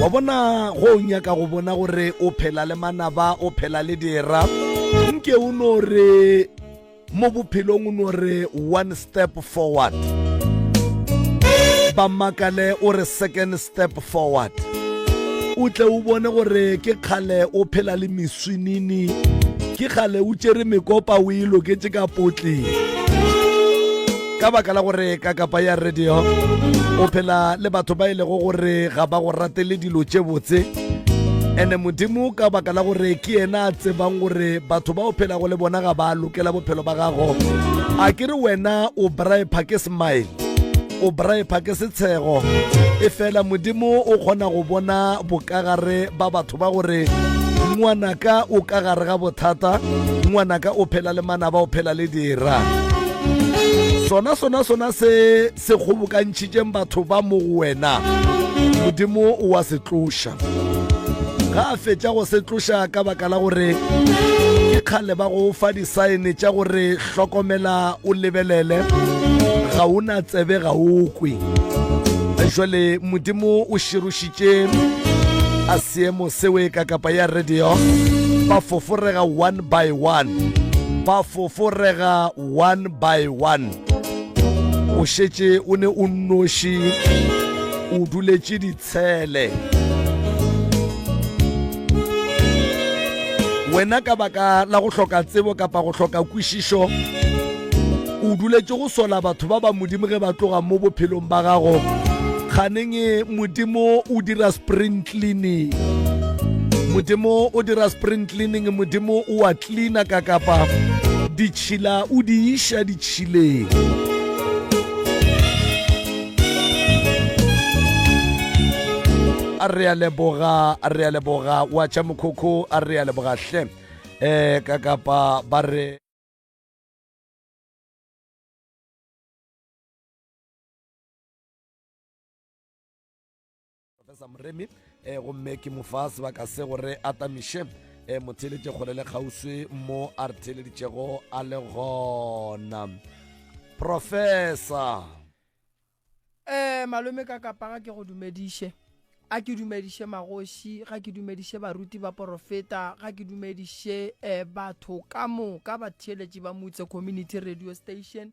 Wa bona, go o nyaka go bona gore o phela le manaba, o phela le dira, nke o no re mo bophelong o no re one step forward, ba makale o re second step forward, o tle o bone gore ke kgale o phela le meswinini, ke kgale o tšere mekopa o e loketše ka potleng. Ka baka la gore ka kapa ya radio o phela le batho ba e lego gore ga ba go ratele dilo tše botse, ene Modimo ka baka la gore ke yena a tsebang gore batho ba o phelago le bona ga ba lokela bophelo ba gago. A ke re wena o bripa ke smile, o bripa ke setshego, e fela Modimo o kgona go bona bokagare ba batho ba gore ngwanaka o ka gare ga bothata, ngwanaka o phela le manaba, o phela le dira. Sona sona sona se se kgobokantšhitšeng batho ba mo go wena, Modimo o wa se tloša. Ga a fetša go se tloša ka baka la gore ke kgale ba go fa disaene tša gore hlokomela o lebelele, ga o na tsebe ga o kwe. Jwale Modimo o širošitše a seemo sewe ka kapa ya radio, ba foforega one by one, ba foforega one by one. O šetše o ne o nnoši, o duletše ditshele. Wena ka baka la go hloka tsebo kapa go hloka kwešišo, o duletše go sola batho ba ba Modimo ge ba tloga mo bophelong ba gago. Kganeng e, Modimo o dira spring cleaning. Modimo o dira spring cleaning, Modimo o a cleaner ka kapa ditšhila o di iša ditšhileng. A re a leboga, a re a leboga wa tša mokhokho, a re a leboga hle. Eh ka kapa ba re Professor Moremi eh, gomme ke mo fa sebaka se gore a tamiše eh, motheeletše kgole le kgauswi mo a re theeleditšego a le gona. Professor. Eh, malome ka kapa ga ke go dumediše. A ke dumediše magoši, ga ke dumediše baruti ba porofeta, ga ke dumediše eh, batho ka moka batheeletši ba Mutse Community Radio Station.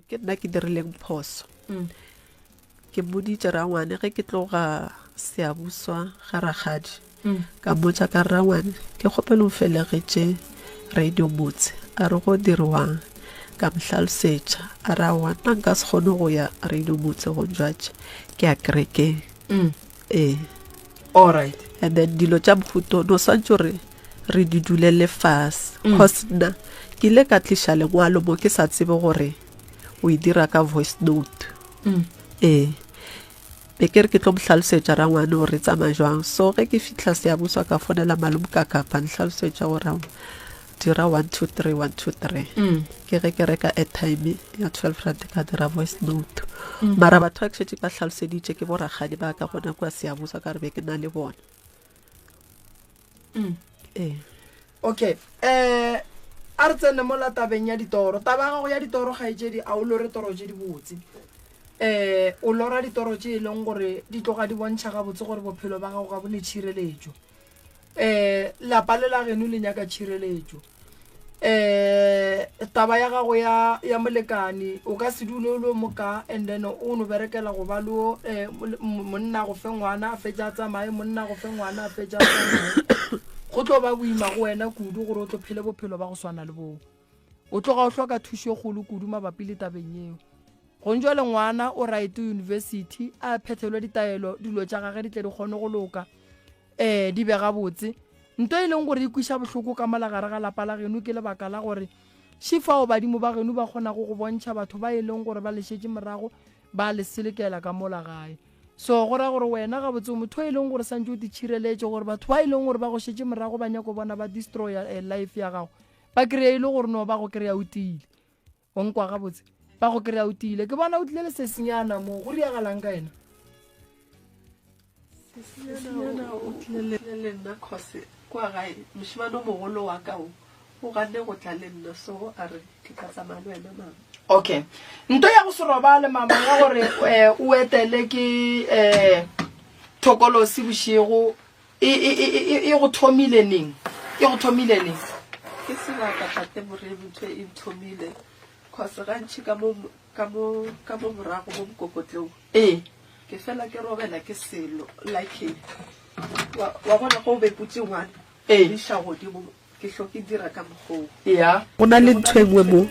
Ke nna ke dirileng phoso. Ke mmoditše rangwane ge ke tloga Siyabuswa ga rakgadi. Ka mmotša ka re, Rangwane, ke kgopela o mfelegetše Radio Motse. A re go diriwang? Ka mo hlalosetša. A re, Aowa, nna nka se kgone go ya Radio Motse gonjwatše ke ya kerekeng. Ee. Alright. And then dilo tša mohuto no swantše gore re di dulele fase. Cause nna ke ile ka tliša lengwalo mo ke sa tsebe gore o e dira ka voice note. Ee. Be ke re ke tlo mo hlalosetša rangwane gore re tsamaya jwang. So ge ke fihla Siyabuswa ka fonela malome ka kapa nhlalosetša gore aowa dira 1 2 3 1 2 3. Ke ge ke reka airtime ya 12 rand ka dira voice note. Mara batho ba ke šetše ke ba hlaloseditše ke bo rakgadi ba ka gona kua Siyabuswa ka re be ke na le bona. Ee. Okay, eh a re tsene mola tabeng ya ditoro. Taba ya gago ya ditoro kgaetšedi, a o lore toro tše dibotse. Eh o lora ditoro tše e leng gore di tloga di bontšha gabotse gore bophelo ba gago ga bo ne tšhireletšo. Eh lapa le la geno le nyaka tšhireletšo. Eh taba ya gago ya ya molekane o ka se dule o le moka and then o no berekela go ba le eh, monna go fe ngwana a fetša a tsamaye monna go fe ngwana a fetša a tsamaye go tlo ba boima go wena kudu gore o tlo phele bophelo ba go swana le boo o tloga o hloka thušo e kgolo kudu mabapi le tabeng yeo gong jwale ngwana o right university a phethelwe ditaelo dilo tša gage di tle di kgone go loka Ee, di be gabotse. Nto e leng gore e kwiša bohloko ka mola gare ga lapa la geno ke lebaka la gore še fao badimo ba geno ba kgonago go bontšha batho ba e leng gore ba le šetše morago ba le selekela ka mola gae. So go ra gore wena gabotse o motho e leng gore santše o titšhireletše gore batho ba e leng gore ba go šetše morago ba nyako bona ba destroya eh, life ya gago ba kry-e e le gore no ba go kry-a o tiile. O nkwa gabotse? Ba go kry-a o tiile. Ke bona o tlile le sesinyana mo. Go riagalang ka yena? Sesinyana o tlile le nna cause kwa gae mošemane o mogolo wa ka o o ganne go tla le nna so a re ke tla tsamaya le wena mama. Okay. Nto ya go se robale mama ya gore eh, o etele ke eh, thokolosi bošego E, e, e, e, e go thomile neng? E go thomile neng? Ke sebaka tate Moremi ntho e nthomile cause gantši ka mo ka mo ka mo morago mo mokokotlong Ee. ke fela ke robela ke selo like wa wa bona go beputše ngwana Ee. iša godimo Ke hlo ke dira ka mokgoo. Ya. Go na le ntho e nngwe mo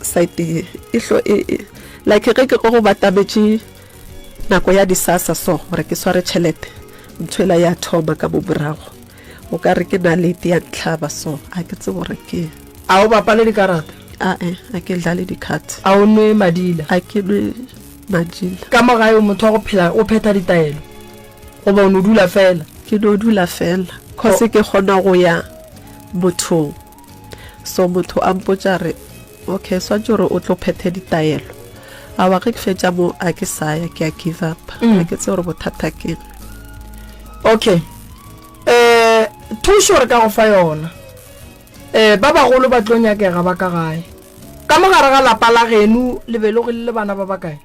site ye e hlo e e like ge ke go batametše nako ya disasa so gore ke sware tšhelete ntho ela ya thoma ka mo morago o ka re ke nalete ya ntlhaba so a ke tsebe gore ke A o bapale dikarata? Ae, a ke dlale di-card. A o nwe madila? A ke nwe madila. Ka mo gae o motho wa go phela o phetha ditaelo? Goba o no dula fela? Ke no dula fela cause ke kgona go ya mothong so motho a mpotša re okay swantše gore o tlo phethe ditaelo awa ge ke fetša mo a ke sa ya ke a give up ga ke tsebe gore bothata keng. Okay eh thušo re ka go fa yona eh ba bagolo ba tlo nyakega ba ka gae ka mo gare ga lapa la geno le be le le bana ba bakae?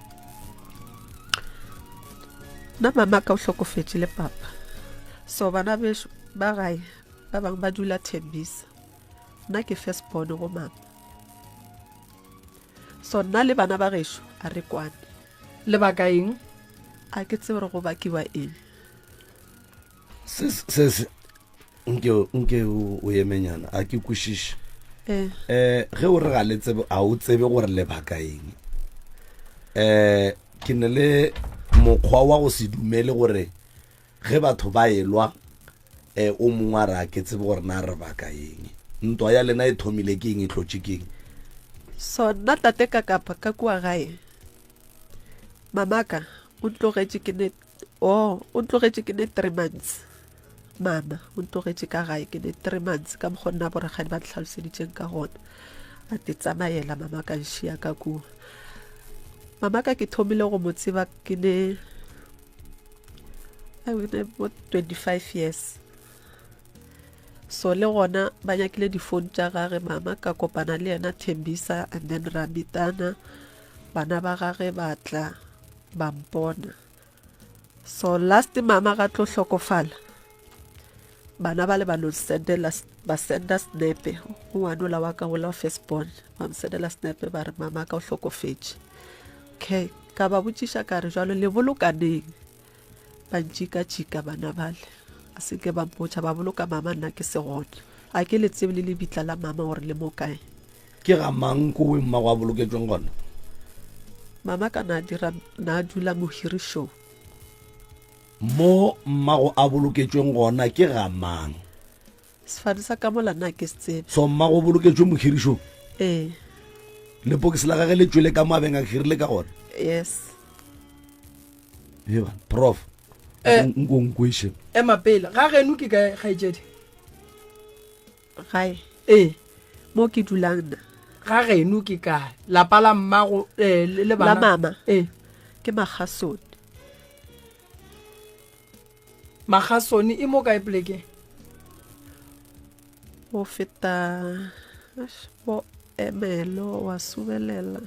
Nna mama ka o hlokofetše le papa. So bana bešo ba gae ba bangwe ba dula Thembisa. Nna ke first born go mama. So nna le bana ba gešo a re kwane. Lebaka eng? A ke tsebe gore go bakiwa eng. Se se nke nke o emenyana a ke kwešiše. Eh. Eh ge o re ga le tsebe a o tsebe gore lebaka eng. Eh ke ne le mokgwa wa go se dumele gore ge batho ba elwa eh o mongwe a re a ke tsebe gore na re baka eng. Ntwa ya lena e thomile ke eng e hlotše ke eng? So nna tate ka kapa ka kua gae mamaka o ntlogetše ke ne oh o ntlogetše ke ne 3 months mama o ntlogetše ka gae ke ne 3 months ka mokgwa nna borakgadi ba ntlhaloseditšeng ka gona a te tsamaela mama ka nšia ka kua mama ka ke thomile go mo tseba ke ne ne bo 25 years so le gona ba nyakile difounu tša gage mama ka kopana le yena Thembisa and then ra mitana bana ba gage ba tla ba mpona so last mama ga tlo hlokofala. Bana bale ba no sendela ba senda snepe go ngwanola wa ka ola wa first born ba msendela snepe ba re mama ka o hlokofetše. Okay, ka ba botšiša ka re jwalo le bolokaneng ba ntšikatšika bana bale a se ke ba mpotša ba boloka mama nna ke se gona a ke le tsebe le lebitla la mama gore le mo kae. Ke ga mang kowe mmago a boloketšweng gona? Mama ka na dira na dula mohirišong. Mo mmago a boloketšweng gona ke ga mang? Sefane sa ka mola nna ke se tsebe. So mmago o boloketšwe mohirišong? Ee. Lepokisi la gage le tšwele ka mo a beng a hirile ka gona? Yes. Eba, prof. Eh. Nko nkweše. Ema pele. Ga geno ke kae kgaetšedi? Gae. Ee. Mo ke dulang nna. Ga geno ke kae? Lapa la mmago eh, le bana? La mama. Ee. Ke Magasone. Magasone e mo kae poleke? Go feta bo Emelo wa subelela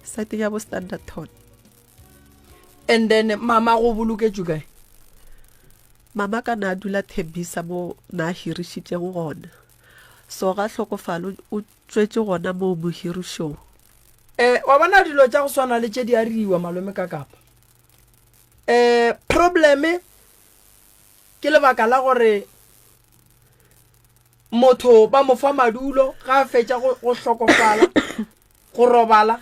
site ya bo Standerton. And then mama go boloketšwe kae? Mama ka na dula Thembisa mo na hirišitšego gona. So ga hlokofalo o tšwetše gona moo mohirišong. Eh wa bona dilo tša go swana le tše di a riwa malome ka kapa. Eh probleme ke lebaka la gore motho ba mo fa madulo ga a fetša go go hlokofala go robala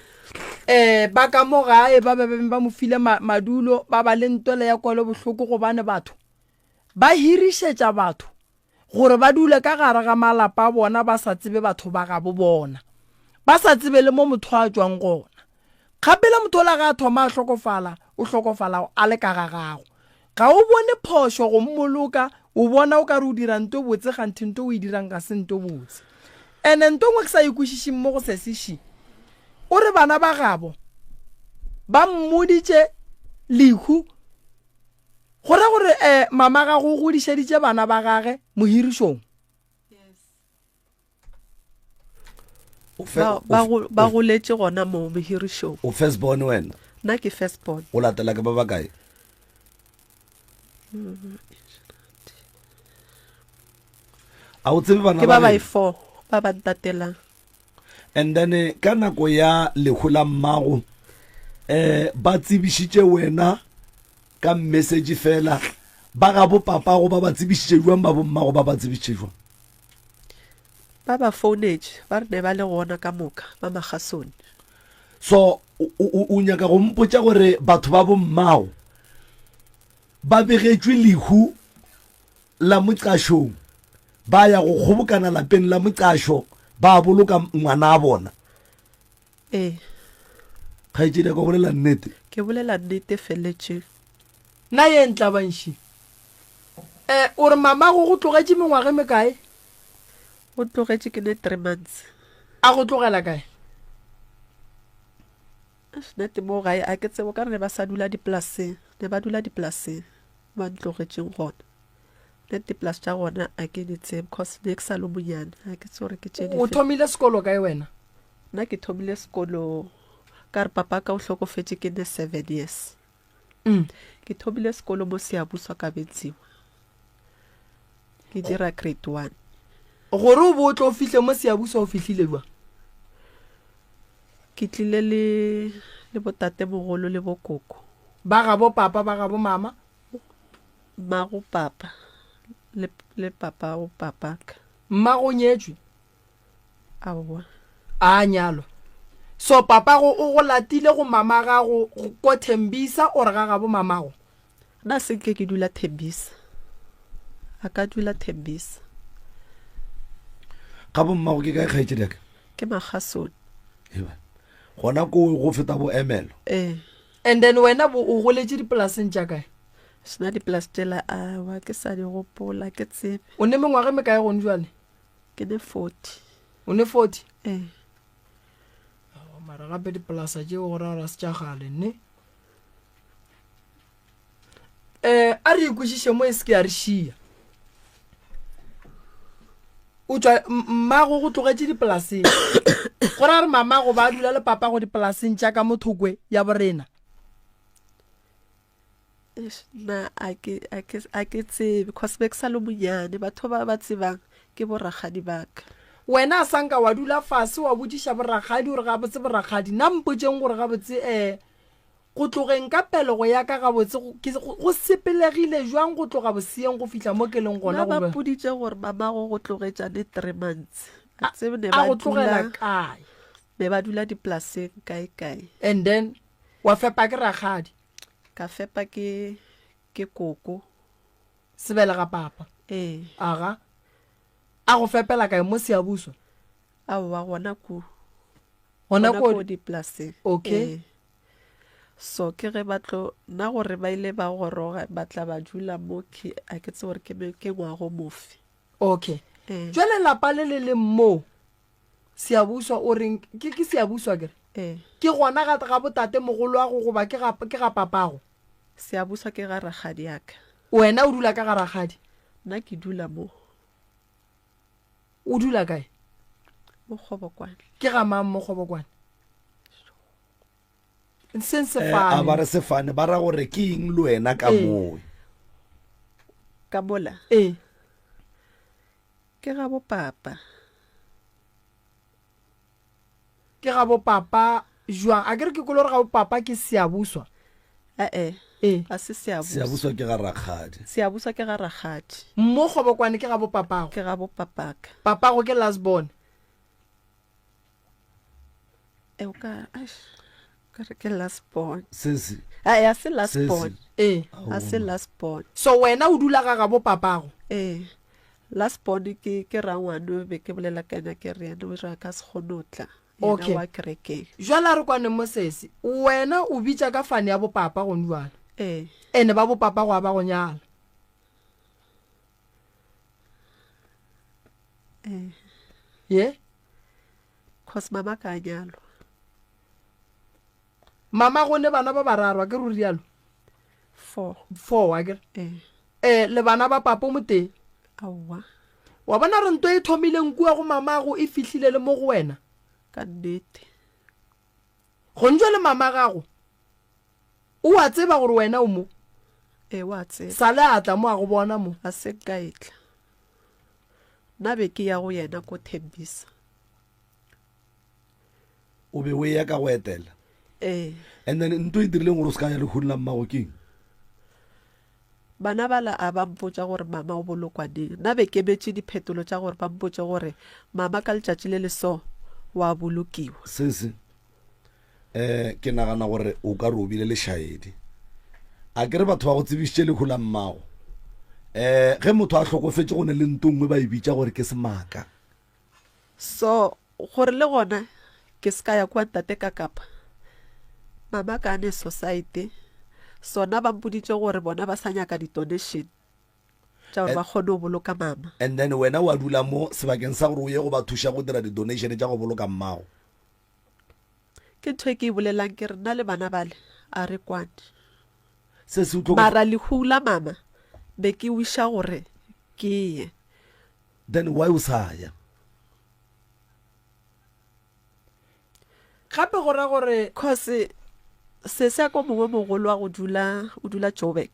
eh ba ka mo gae ba be ba mo file madulo ba ba le ntwele ya kwelo bohloko gobane batho ba hirišetša batho gore ba dule ka gare ga malapa a bona ba sa tsebe batho ba gabo bona, ba sa tsebe le mo motho a tšwang gona. Kgapela motho ola ge a thoma a hlokofala, o hlokofala a le ka ga gago. Ga o bone phošo go mmoloka, o bona o ka re o dira nto botse kganthe nto o e dirang ga se nto botse. Ene nto nngwe ke sa e kwešišeng mo go sesi še, o re bana ba gabo ba mmoditše lehu Go ra gore eh, mama gago o godišeditše bana ba gage mohirišong. Ba, ba, ba goletše gona moo mohirišong. O first born wena? Nna ke first born. O latela ke ba bakae? A o tsebe bana ke ba ba four ba ba ntatelang. And then eh, ka nako ya lehu la mmago eh ba tsebišitše wena ka message fela ba ga bo papago ba ba tsebišitše jwang ba bommago ba ba tsebišitše jwang? Ba ba founetše ba re ne ba le gona ka moka ba Magasone. So o nyaka go mpotša gore batho ba bommago ba begetšwe lehu la moqašong ba ya go kgobokana lapeng la moqašo ba boloka ngwana a bona? Ee. Kgaetšedi ya ka bolela nnete. Ke bolela nnete feletšeng. Nna ye ntlabanši. Eh, o re mamago go tlogetše mengwaga e mekae? O tlogetše ke ne 3 months. A go tlogela kae? Nnete mo gae a ke tsebo ka re ne ba sa dula dipolaseng, ne ba dula dipolaseng ba ntlogetšeng gona. Nna dipolase tša gona a ke di tsebe cause ne ke sa le monyane a ke tsebe gore ke tše O thomile sekolo kae wena? Nna ke thomile sekolo ka re papa ka o hlokofetše ke ne seven years. Mm. Ke thomile sekolo mo Siyabuswa ka Benziwa. Ke dira grade one. Gore o bo o tlo fihle mo Siyabuswa o fihlile jwang? Ke tlile le le botatemogolo le bokoko. Ba gabo papa ba gabo mama? Mmago papa le le papago papaka. Mmago o nyetšwe? Aowa. A nyalwa. So papago o go latile go mama gago ko Thembisa or ga gabo mamago? Nna se nke ke dula Thembisa. A ka dula Thembisa. Ga bo mmago ke kae kgaetšedi ya ka? Ke Magasone. Eba. Gona ko go feta bo Emelo. Ee. And then wena bo o goletše dipolaseng tša kae? Sena dipolase tšela awa ke sa di gopola ke tsebe. O ne mengwaga e mekae gone jwale? Ke ne 40. O ne 40? Ee. Aowa, mara gape dipolasa tšeo go ra gore a se tša kgale ne? Eh, a re ikwešiše mo e se ke ya re šia. O tšwa mmago go tlogetše dipolaseng. Go ra gore mamago ba dula le papago dipolaseng tša ka mo thokwe ya borena. Eish, nna a ke a ke a ke tsebe cause be ke sa le monyane batho ba ba tsebang ke borakgadi ba ka. Wena a sa nka wa dula fase wa botšiša borakgadi gore gabotse borakgadi nna mpotšeng gore gabotse um go tlogeng ka pelego ya ka gabotse ke go sepelegile jwang go tloga boseeng go fihla mo ke leng gona Nna ba go be mpoditše gore mamago go tlogetšane three months a a tsebe ne a ba go tlogela dula kae ne ba dula dipolaseng kae kae. And then wa fepa ke rakgadi. Ka fepa ke ke koko. Sebelega papa. Ee. Aga. A go fepela kae mo Siyabuswa? Aowa gona ko. Gona Gona ko ko dipolaseng. Okay. Ee. So ke ge ba tlo nna gore ba ile ba goroga ba tla ba dula mo ke a ke tsebe gore ke ke ngwago mofe. Okay. Ee. Jwale lapa le le leng mo Siyabuswa o reng ke ke Siyabuswa ke re? Ee. Ke gona ga ga botate mogoloago goba ke ga ke ga papago? Siyabuswa ke ga rakgadi ya ka. Wena o dula ka ga rakgadi? Nna ke dula mo. O dula kae? Mo Kgobokwane. Ke ga mang mo Kgobokwane? Seng Eh, a ba sefane. re sefane ba ra gore ke eng le wena ka Ee. moe Ka mola? Ee. Ke ga bo papa. Ke ga bo papa jwang? A ke re ke kwele gore ga bo papa ke Siyabuswa. E-e, Ee. ga se Siyabuswa. Siyabuswa ke ga rakgadi. Siyabuswa ke ga rakgadi. Mo Kgobokwane ke ga bo papago. Ke ga bo papaka. Papago ke last born. E o ka, eish, ka re ke last born. Sesi. Ae, a se last Sesi. born. Ee. A se last born. So wena o dula ga gabo papago? Ee. Last born ke ke rangwane be ke bolela ka yena ke re yena o re a ka se kgone go tla. Yena Okay. wa kerekeng. Jwale a re kwaneng mo sesi. Wena o bitša ka fane ya bopapa gone jwale. Ee. Ene ba bopapa go a ba go nyala. Ee. Ye? Cause mama ka a nyalwa. Mama go ne bana ba bararo a ke re o rialo? Four. Four a ke re? Ee. Eh, le bana ba papa o motee? Aowa. Wa bona re nto e thomileng kua go mamago e fihlile le mo go wena? Ka nnete. Gone jwale mama gago o a tseba gore wena o mo? Ee, o a tseba. Sale a tla mo a go bona mo. A se nka e tla. Nna be ke ya go yena ko Thembisa. O be o eya ka go etela? Ee. And then nto e dirileng gore o se ka ya lehung la mmago ke eng? Bana bala a ba mpotša gore mama o bolokwa neng. Nna be ke emetše diphetolo tša gore ba mpotše gore mama ka letšatši le le so wa bolokiwa. Sesi, eh, ke nagana gore o ka re o bile lešaedi. A ke re batho ba go tsebišitše lehu la mmago. Eh, ge motho a hlokofetše go ne le nto nngwe ba e bitša gore ke semaka. So, gore le gona ke se ka ya kua ntate ka kapa mama ka ne society sona ba mpoditše gore bona ba sa nyaka di-donation tša gore ba kgone go boloka mama. And then wena wa dula mo sebakeng sa gore o ye go ba thuša go dira di-donation tša go boloka mmago. Ke ntho e ke e bolelang ke re nna le bana bale a re kwane. Se se utlwa Mara lehu la mama be ke wiša gore ke ye. Then why o sa ya? Gape go ra gore. Cause sesi a ko mongwe mogolo wa go dula o dula Joburg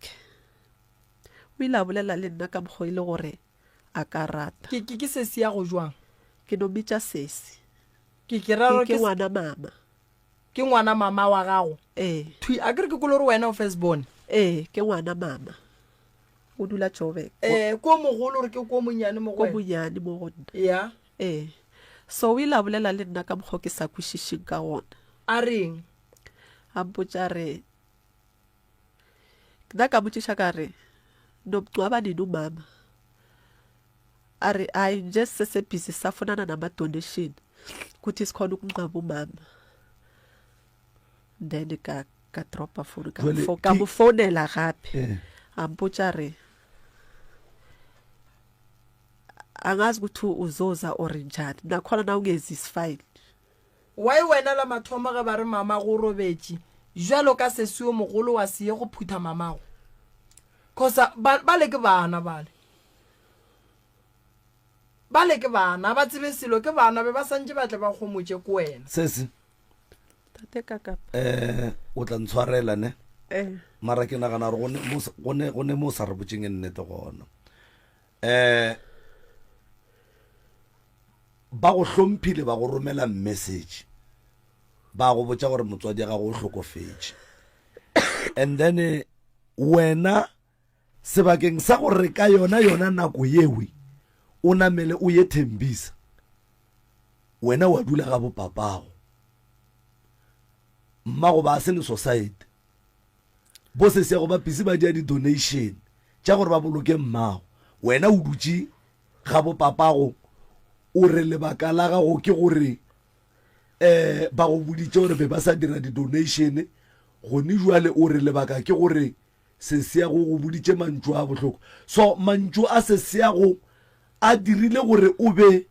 o ile a bolela le nna ka mokgwa e le gore a ka rata. Ke ke ke sesi ya go jwang? Ke no mmitša sesi. Ke ke ra gore Ke ke ngwana mama. Ke ngwana mama wa gago? Ee. Thwi a ke re ke kwele gore wena o first born? Ee, ke ngwana mama. O dula Joburg. Eh, ko mogolo gore ke ko monyane mo go Ko wena? monyane mo go nna. Ya. Ee. So o ile a bolela le nna ka mokgwa o ke sa kwešišeng ka gona. A reng? A mpotša a re, nna ka motšiša ka re, Nomngcwaba nini umama? A re, hayi nje sisesebhizi sisafunana nama-donation ukuthi sikhone ukungcwaba umama. Then ka ka dropa phone ka Jwale mo ka ke- mo founela gape. Eh. A mpotša re angazi ukuthi uzoza or njani nakhona na ungezi is fine. Why wena la mathomo ge ba re mama go robetše bjalo ka sesi yo mogolo wa se ye go phutha mamago? Cause ba bale ke bana bale. Bale ke bana, a ba tsebe selo ke bana be ba santše ba tle ba homotše ko wena. Sesi. Tate ka kapa. Eh, o tla ntshwarela ne. Eh. Mara ke nagana gore go ne mo go ne go ne mo sa re botseng nnete gona. Eh ba go hlomphile ba go romela message ba go botša gore motswadi ya gago o hlokofetše and then eh, wena sebakeng sa gore ka yona yona nako yewe o namele o ye Thembisa wena wa dula ga bopapago mmago ba se le society bo sesiago ba pisi ba dia di-donation tša gore ba boloke mmago wena o dutše ga bopapago o re lebaka la gago ke gore um ba go boditše gore be ba sa dira di-donation gone jwale o re lebaka ke gore Sesiago go boditše mantšu a bohloko. So mantšu a Sesiago a dirile gore o be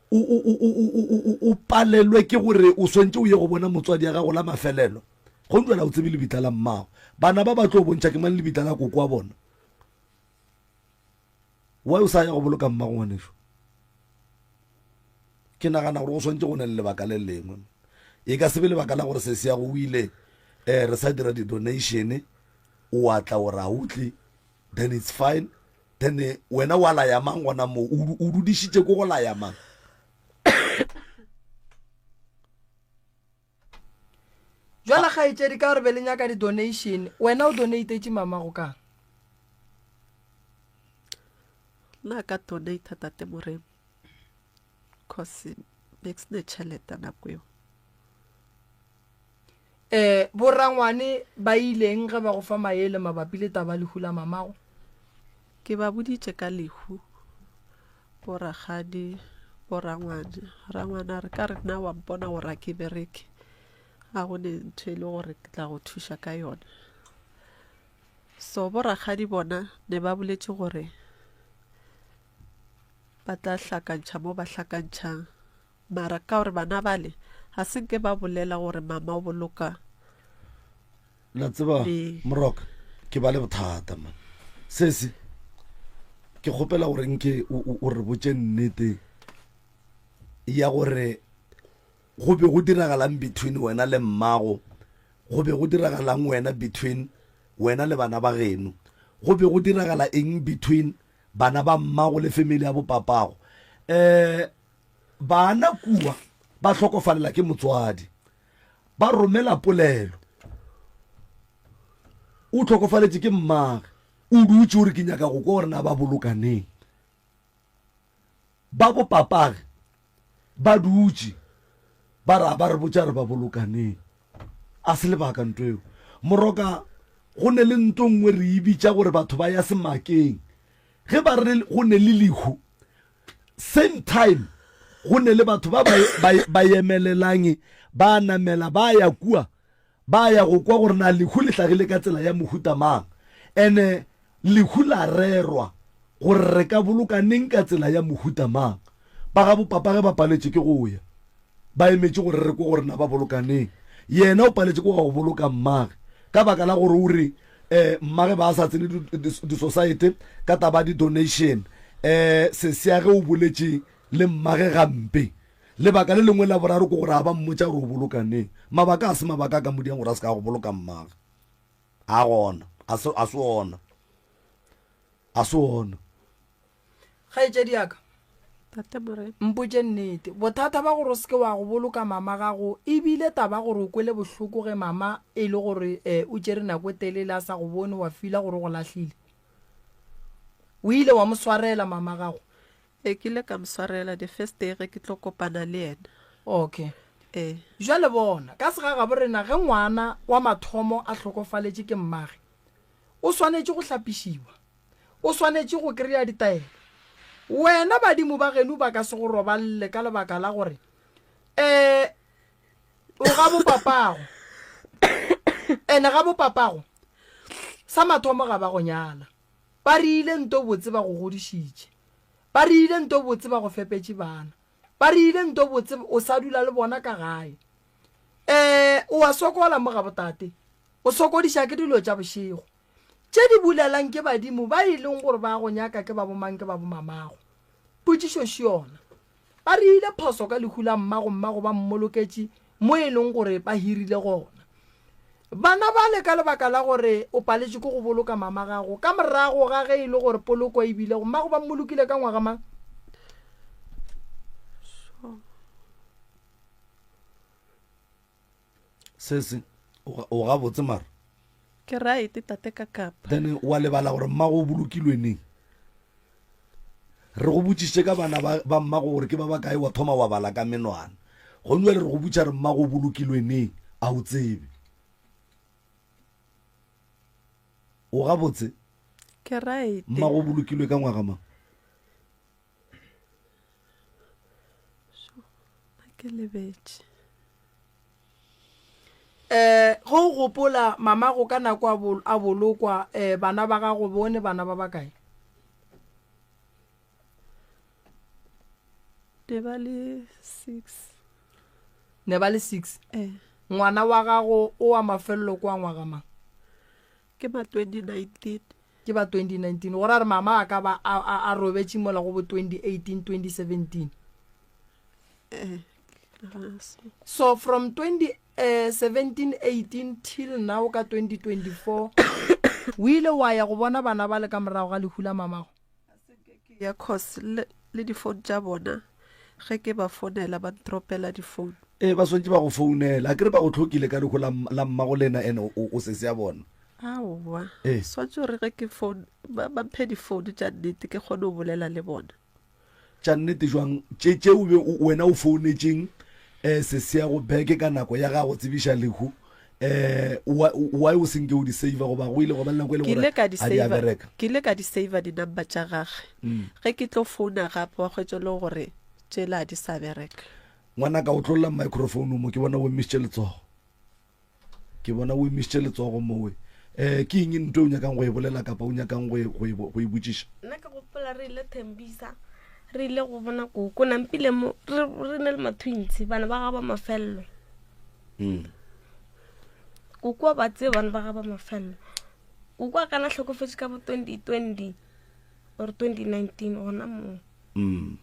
o, o, o, o, o, o, o palelwe ke gore o swantše o ye go bona motswadi ya gago la mafelelo. Go njwala o tsebe lebitla la mmago. Bana ba ba tlo bontšha ke mang lebitla la koko wa bona. Why o sa ya go boloka mmago ngwaneso? Ke nagana gore go swantše go ne le lebaka le lengwe. E ka se be lebaka la gore sesi ya go o ile eh, re sa dira di-donation o a tla o ra o tle then it's fine then eh, wena wa laya mang gona moo o dudišitše ko go laya mang Jwale kgaetšedi ka gore be le nyaka di-donation wena o donatetše mamago kang? Nna ka donata tate Moremi cause be ke sene tšhelete nako eo. Eh, borangwane ba ileng ge ba go fa maele mabapi le taba lehu la mamago? Ke ba boditše ka lehu Borakgadi, borangwane. Rangwane a re, ka re nna wa mpona gore a ke bereke, ga go ne ntho e le gore ke tla go thuša ka yona. So borakgadi bona ne ba boletše gore ba tla hlakantšha mo ba hlakantšhang. Mara ka gore bana bale ga se nke ba bolela gore mama o boloka La tseba Moroka, ke ba le bothata man. Sesi, ke kgopela gore nke o re botše nnete ya gore go be go diragalang between wena le mmago, go be go diragalang wena between wena le bana ba geno, go be go diragala eng between bana ba mmago le family ya bopapago. Um bana kua ba hlokofalela ke motswadi. Ba romela polelo. O hlokofaletše ke mmage. O dutše o re ke nyaka go kwa gore na ba boloka neng. Ba bo papage ba dutše ba ra ba re botša re ba boloka neng. A se lebaka nto eo. Moroka go ne le nto nngwe re e bitša gore batho ba ya semakeng. Ge ba re go ne le lehu same time go ne le batho ba ba ba emelelang ba namela ba ya kua ba ya go kwa gore na lehu le hlagile ka tsela ya mohuta mang ene lehu la rerwa gore re ka boloka neng ka tsela ya mohuta mang ba ga bopapa ge ba paletše ke go ya ba emetše gore re kwe gore na ba boloka neng yena o paletše ke go boloka mmage ka baka la gore o re eh mmage ba sa tsene di-society ka taba di-donation eh sesea ge o boletše le mmage gampe lebaka le lengwe la boraro ke gore a ba mmotša gore o boloka neng mabaka a se mabaka a ka modiang gore a se ka go boloka mmage a gona a se ona a se ona Kgaetšedi ya ka, Tate Morena. mpotše nnete. Bothata ba gore o se ke wa go boloka mama gago e bile taba gore o kwele bohloko ge mama e le gore eh, o tšere nako e telele a sa go bone wa fila gore o go lahlile. O ile wa mo swarela mama gago? Ee, ke ile ka mo swarela the first day ge ke tlo kopana le yena. Okay. Ee. Jwale bona, ka segagabo rena ge ngwana wa mathomo a hlokofaletše ke mmage, o swanetše go hlapišiwa. O swanetše go kry-a ditaelo. Wena badimo ba geno ba ka se go roballe ka lebaka la gore um o ga bopapago. Ene ga bopapago sa mathomo ga ba go nyala. Ba reile nto botse ba go godišitše. Ba reile nto botse ba go fepetše bana. Ba reile nto botse o sa dula le bona ka gae. Um o a sokola mo ga botate. O sokodiša ke dilo tša bošego. Tše di bulelang ke badimo ba e leng gore ba go nyaka ke ba bomang ke ba bomamago? Potšišo še yona. Ba reile phoso ka lehu la mmago mmago ba mmoloketše mo e leng gore ba hirile gona. Bana bale ka lebaka la gore o paletšwe ke go boloka mama gago ka morago ga ge e le gore poloko e bile go mmago ba mmolokile ka ngwaga mang? Sesi, o gabotse mara? Ke right tate ka kapa. Then wa lebala gore mmago o bolokilwe neng? Re go botšišitše ka bana ba, ba mmago gore ke ba bakae, wa thoma wa bala ka menwana. Gone bjale re go botša re mmago o bolokilwe neng, a o tsebe. O gabotse? Ke right. Mmago o bolokilwe ka ngwaga mang? Ke lebetše. Eh, ge o gopola mamago ka nako a, bol, a bolokwa, eh, bana ba gago bone bana ba bakae? Ne ba le six. Ne ba le six? Eh. Ngwana wa gago o wa mafelelo kwa ngwaga mang? Ke ba 2019. Ke ba 2019. Go ra re mama a ka ba a, a, a robetše mola go bo 2018, 2017. Eh. So from 2017 18 till now ka 2024 o ile wa ya go bona bana ba le ka morago ga lehu la mamago? Ya cause le, le di-phone tša bona ge ke ba founela ba ntropela di-phone. Ee, ba swantše ba go founela. Akere ba go hlokile ka lehu la, la mmago lena ene o, o sesi ya bona. Aowa. Ee. Swantše gore ge ke phone ba, ba mphe di-phone tša nnete ke kgone go bolela le bona. Tša nnete jwang tše tše o be wena o founetšeng um sesea go beke ka nako ya gago tsebiša lehu um why o senke o di saver goba go ile go ba le nako e le gore a di a bereka? Ke ile ka di saver di number tša gage ge ke tlo founa gape wa hwetša le gore tšela a di sa bereka. Ngwanaka otlolla microphone mo ke bona o emišitše letsogo. Ke bona o emišitše letsogo mowe. Um ke eng nto o nyakang go e bolela kapa o nyakang go e, go e, go e botšiša? Nna ke gopola re ile Thembisa, re ile go bona koko, nampile mo re, re ne le ma-twins, bana ba ga ba mafelelo. Mm. Koko wa ba tseba bana ba ga ba mafelelo. Koko a kana hlokofetše ka bo 2020 or 2019 gona moo. Mm.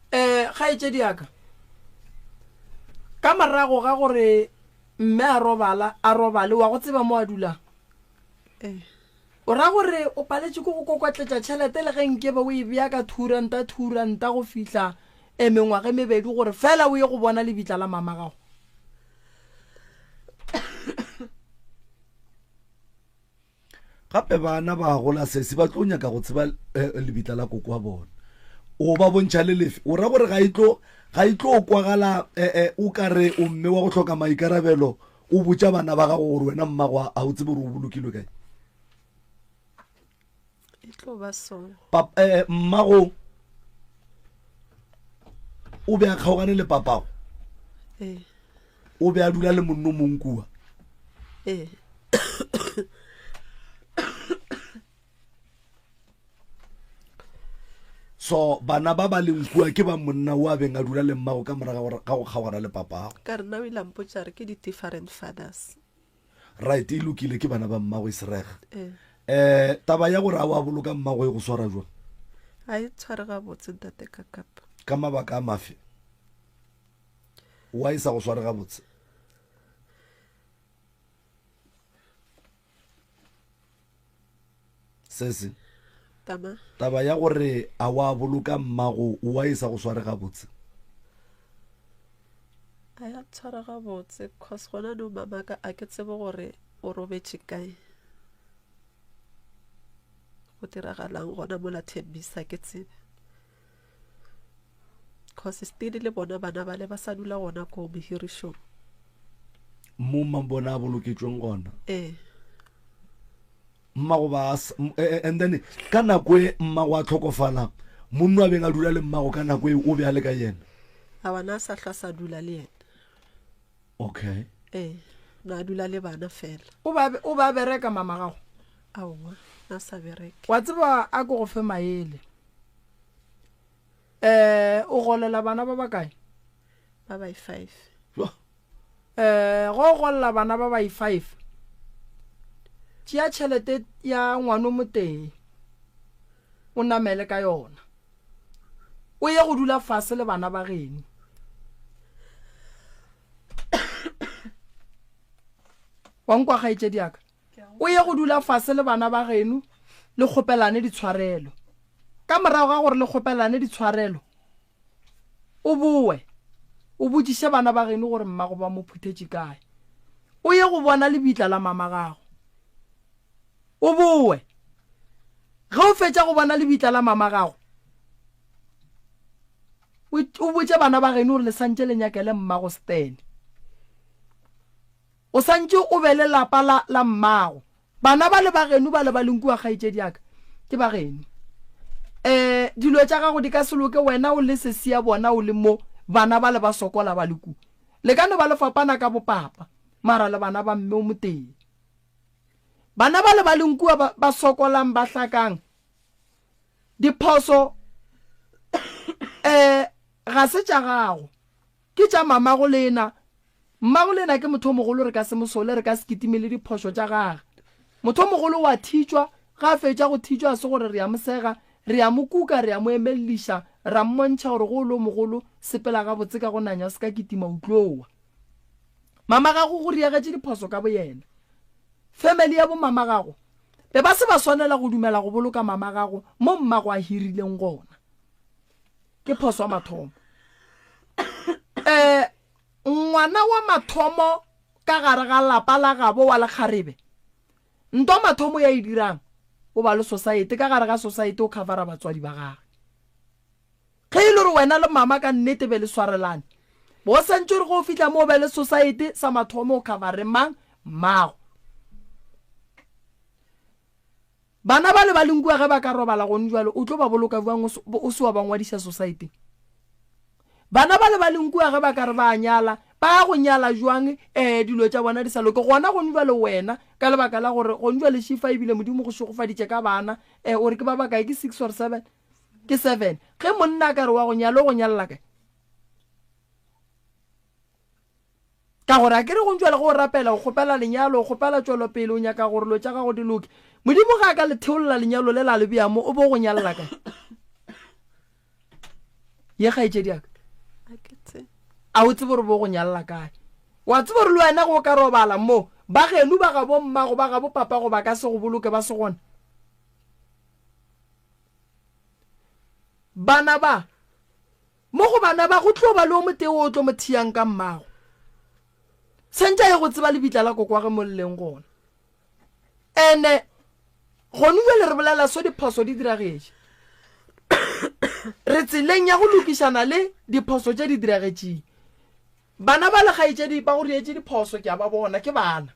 Um kgaetšedi ya ka, ka morago ga gore mme a robala, a robale, wa go tseba mo a dulang? Ee. O ra gore o paletše ke go kokotletša tšhelete le ge nkebe o e bea ka thuranta thuranta go fihla um mengwaga e mebedi gore fela o ye go bona lebitla la mama gago? Gape bana ba gola sesi ba tlo nyaka go tseba eh, lebitla la koko wa bona. O ba bontšha le lefe? O ra gore ga e tlo ga e tlo kwagala eh, eh, o ka re o mme wa go hloka maikarabelo o botša bana ba gago gore wena mmago a o tsebe gore o bolokilwe kae? E tlo ba so. Pap, eh, mmago o be a kgaogane le papago? Ee. O be a dula le monno mong kua? Ee. So bana ba ba leng kua ke ba monna o a beng a dula le mmago ka morago ga go kgaogana le papago? Ka re nna o ile a mpotša re ke di-different fathers. Right, e lokile ke bana ba mmago e serega. Ee. Eh, taba ya gore a wa boloka mmago e go swara jwang? A e tshware gabotse ntate Kakapa. Ka mabaka a mafe? Why e sa go sware gabotse? Sesi. Tama. Taba ya gore a wa boloka mmago why e sa go sware gabotse? A ya tshwara gabotse cause gona no mamaka a ke tsebe gore o robetše kae. Go diragalang gona mola Thembisa ke tsebe. Cause still le bona bana bale ba sa dula gona ko mohirišong. Mo mmabona a boloketšweng gona. Ee. Mmago ba e, e, and then ka nako e mmago a tlhokofala monno a beng a dula le mmago ka nako e o be a le ka yena. A bana a sa hlwa sa dula le yena. Okay. Ee, na dula le bana fela. O ba o ba bereka mama gago? Aowa, na sa bereke. Wa tseba a ko go fe maele. Eh, o golela bana ba bakae? Ba bai 5. Eh, go golla bana ba bai 5. Tšea tšhelete ya ngwano motee. O namele ka yona. O ye go dula fase le bana ba geno. Wa nkwa kgaetšedi ya ka? O ye go dula fase le bana ba geno le kgopelane ditshwarelo. Ka morago ga gore le kgopelane ditshwarelo, o boe o botšiše bana ba geno gore mmago ba mo phuthetše kae. O ye go bona lebitla la mama gago. O boe. Ge o fetša go bona lebitla la mama gago, o botše bana ba geno gore le santše le nyakele mmago Stan. O santše o be le lapa la, la mmago. Bana ba le ba geno ba le ba leng kua, kgaetšedi ya ka, ke ba geno. Um dilo tša gago di ka se loke wena o le sesi ya bona o le mo, bana ba le ba sokola ba le ku. Le ka no ba le fapana ka bopapa, mara le bana ba mme o motee. Bana ba le ba leng kua ba, ba sokolang ba hlakang, diphoso um ga se tša gago. Ke tša mamago lena. Mmago lena ke motho o mogolo re ka se mo sole, re ka se kitime le diphošo tša gage. Motho o mogolo o a thitšwa, ge a fetša go thitšwa ga se gore re a mo sega, re a mo kuka, re a mo emelliša, ra mmontšha gore ge o le o mogolo sepela gabotse ka go nanya o se ka kitima o tlo wa. Mama gago go riagetše diphoso ka boyena. Family ya bo mama gago be ba se ba swanela go dumela go boloka mama gago mo mmago a hirileng gona. Ke phoso ya mathomo. Eh, ngwana wa mathomo ka gare ga lapa la gabo wa lekgarebe, nto mathomo ya e dirang, o ba le society, ka gare ga society o covera batswadi ba gage. Ge e le gore wena le mama ka nnete be le swarelane, bo santše gore ge o fihla mo o be le society, sa mathomo o covere mang? Mmago. Bana bale ba leng kua ge ba ka robala gone jwale, o tlo ba boloka bjang o se wa ba ngwadiša sosaeteng? Bana bale ba leng kua ge ba ka re ba a nyala, ba ya go nyala jwang um dilo tša bona di sa loke? Gona gone jwale wena, ka lebaka la gore gone jwale šifa ebile Modimo go šegofaditše ka bana, um o re ke ba bakae, ke six or seven? Ke seven. Ge monna a ka re wa go nyala, o go nyalela kae? Ka gore a ke re go ntšwela ge o rapela, o kgopela lenyalo, o kgopela tšwelopele, o nyaka gore dilo tša gago di loke. Modimo ge a ka le theolla lenyalo le la le bea mo, o bo go nyalela kae? Ye kgaetšedi ya ka. A o tsebe gore bo go nyalela kae? Wa tseba gore le wena ge o ka robala mo, ba geno ba gabo mmago, ba gabo papago ba ka se go boloke ba se gona. Bana ba Mo go bana ba, go tlo ba le o motee wo o tlo mo thiyang ka mmago. Santše a ye go tseba lebitla la kokwage mo le leng gona. Ene gonu bjale re bolela so diphoso di diragetše. Re tseleng ya go lokišana le diphoso tše di diragetšeng. Bana ba le kgaetšedi ba go rietše diphoso ke a ba bona, ke bana.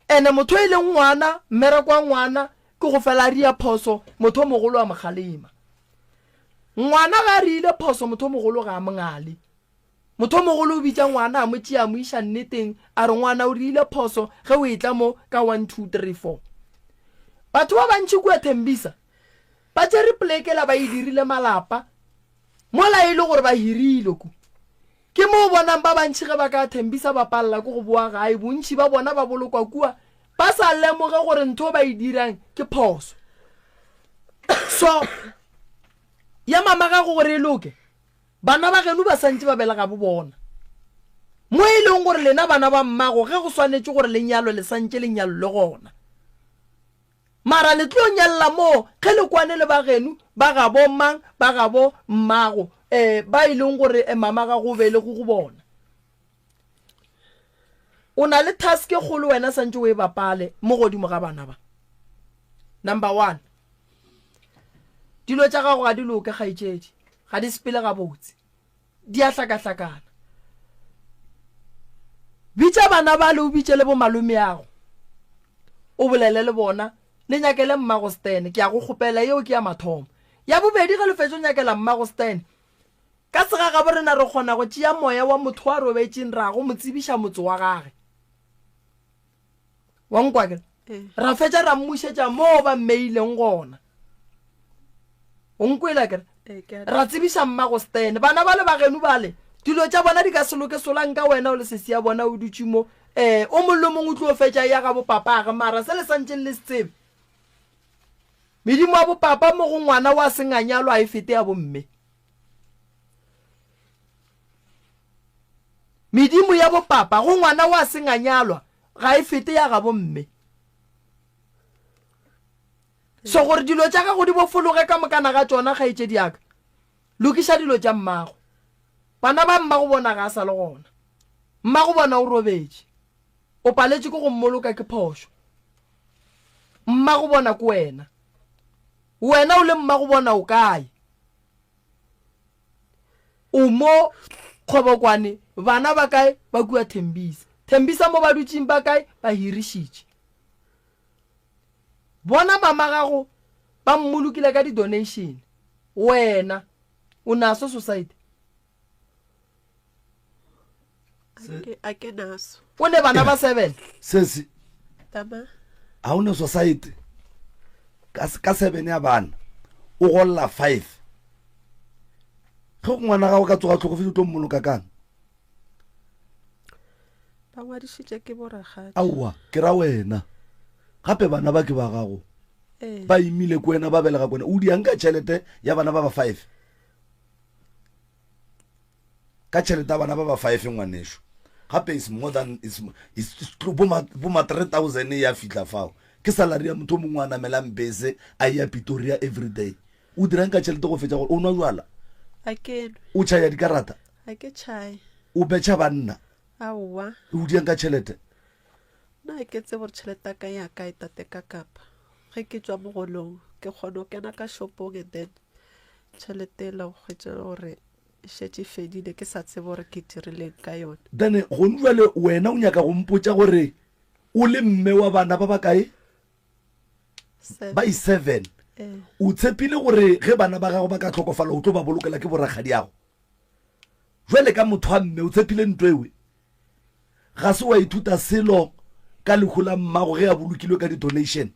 Ene motho e leng ngwana, mmereko wa ngwana ke go fela a ria phoso, motho o mogolo a mo kgalema. Ngwana ga a riile phoso motho o mogolo ga a mo ngale. Motho o mogolo o bitša ngwana a mo tšea a mo iša nneteng a re ngwana o riile phoso ge o etla mo ka 1 2 3 4. Batho ba bantši kua Thembisa ba tšere poleke la ba e dirile malapa mola e le gore ba hirile ku. Ke mo o bonang ba bantši ge ba ka Thembisa ba palela ke go boa gae bontši ba bona ba bolokwa kua ba sa lemoge gore ntho ba e dirang ke phoso. So ya mama gago gore e loke, bana ba geno ba santše ba belega bo bona. Mo e leng gore lena bana ba mmago ge go swanetše gore le nyalwe le santše le nyalelwe gona. Mara le tlo nyalela moo ge le kwane le ba geno, ba gabo mang, ba gabo mmago, eh, ba e leng gore eh, mama gago o belego go bona. O na le task e kgolo wena santše o e bapale mo godimo ga bana ba. Number one, dilo tša gago ga di loke kgaetšedi, ga di sepele gabotse, di a hlakahlakana. Bitša bana bale o bitše le bomalomeago, o bolele le bona, le nyakele mmago Stan, ke a go kgopela, yeo ke ya mathomo. Ya bobedi, ge le fetša go nyakela mmago Stan, Ka segagabo rena re kgona go tšea moya wa motho wa robetšeng ra go mo tsebiša motse wa gage. Wa nkwa ke? Ra fetša ra mmušetša moo ba mmeileng gona. O nkwela ke? Ra tsebiša mmago Stan. Bana bale ba geno bale, dilo tša bona di ka se loke solang ka wena o le sesi ya bona o dutše mo. Eh, o mong le mongwe o tlo fetša ya gabo papage mara se le santšeng le se tsebe. Medimo ya bopapa mo go ngwana wa senganyalo a e fete ya bomme. Medimo ya bopapa go ngwana wa senganyalwa. ga e fete ya gabo mme. So gore dilo tša gago di bofologe ka mokana ga tšona, kgaetšedi ya ka, lokiša dilo tša mmago. Bana ba mmago bona ga a sa le gona. Mmago bona o robetše. O paletše ke go mmoloka ke phošo. Mmago bona ke wena. Wena o le mmago bona o kae? O mo Kgobokwane, bana ba kae? Ba kua Thembisa. Thembisa mo ba dutšeng ba kae? Ba hirišitše. Bona mama gago ba mmolokile ka di donation. Wena o naso society? A ke naso. O ne bana ba 7. Sesi. Tama. Ha o ne society. Ka ka 7 ya bana. O golla 5. Ge ngwana gago ka tsoga tlhokofetse o tlo mmoloka kang? Ba ngwadišitše ke borakgadi. Aowa, ke ra wena. Gape bana ba ke ba gago. Ee. Ba imile ko wena, ba belega ko wena. O diang ka tšhelete ya bana ba ba five? Ka tšhelete ya bana ba ba five ngwanešu. Gape is more than is, is, is bo ma, bo ma 3000 ya fihla fao. Ke salary ya motho o mongwe a namelang bese a ya Pretoria every day. O dirang ka tšhelete go fetša gore o nwa jwala? A ke nwe. O tšhaya dikarata? A ke tšhaye. O betšha banna? Aowa. O diang ka tšhelete? Nna ga ke tsebe gore tšhelete ya ka ya kae tate ka kapa ge ke tšwa mogolong ke kgona go kena ka shopong and then tšhelete ela o hwetša gore e šetše e fedile ke sa tsebe gore ke dirileng ka yone. Then gone jwale wena o nyaka go mpotša gore o le mme wa bana ba bakae? Ba i seven. O tshepile gore ge bana ba gago ba ka hlokofala o tlo ba bolokela ke borakgadiago? Jwale ka motho wa mme o tshepile nto ewe? Ga se wa ithuta selo ka lehu la mmago ge a bolokilwe ka di-donation?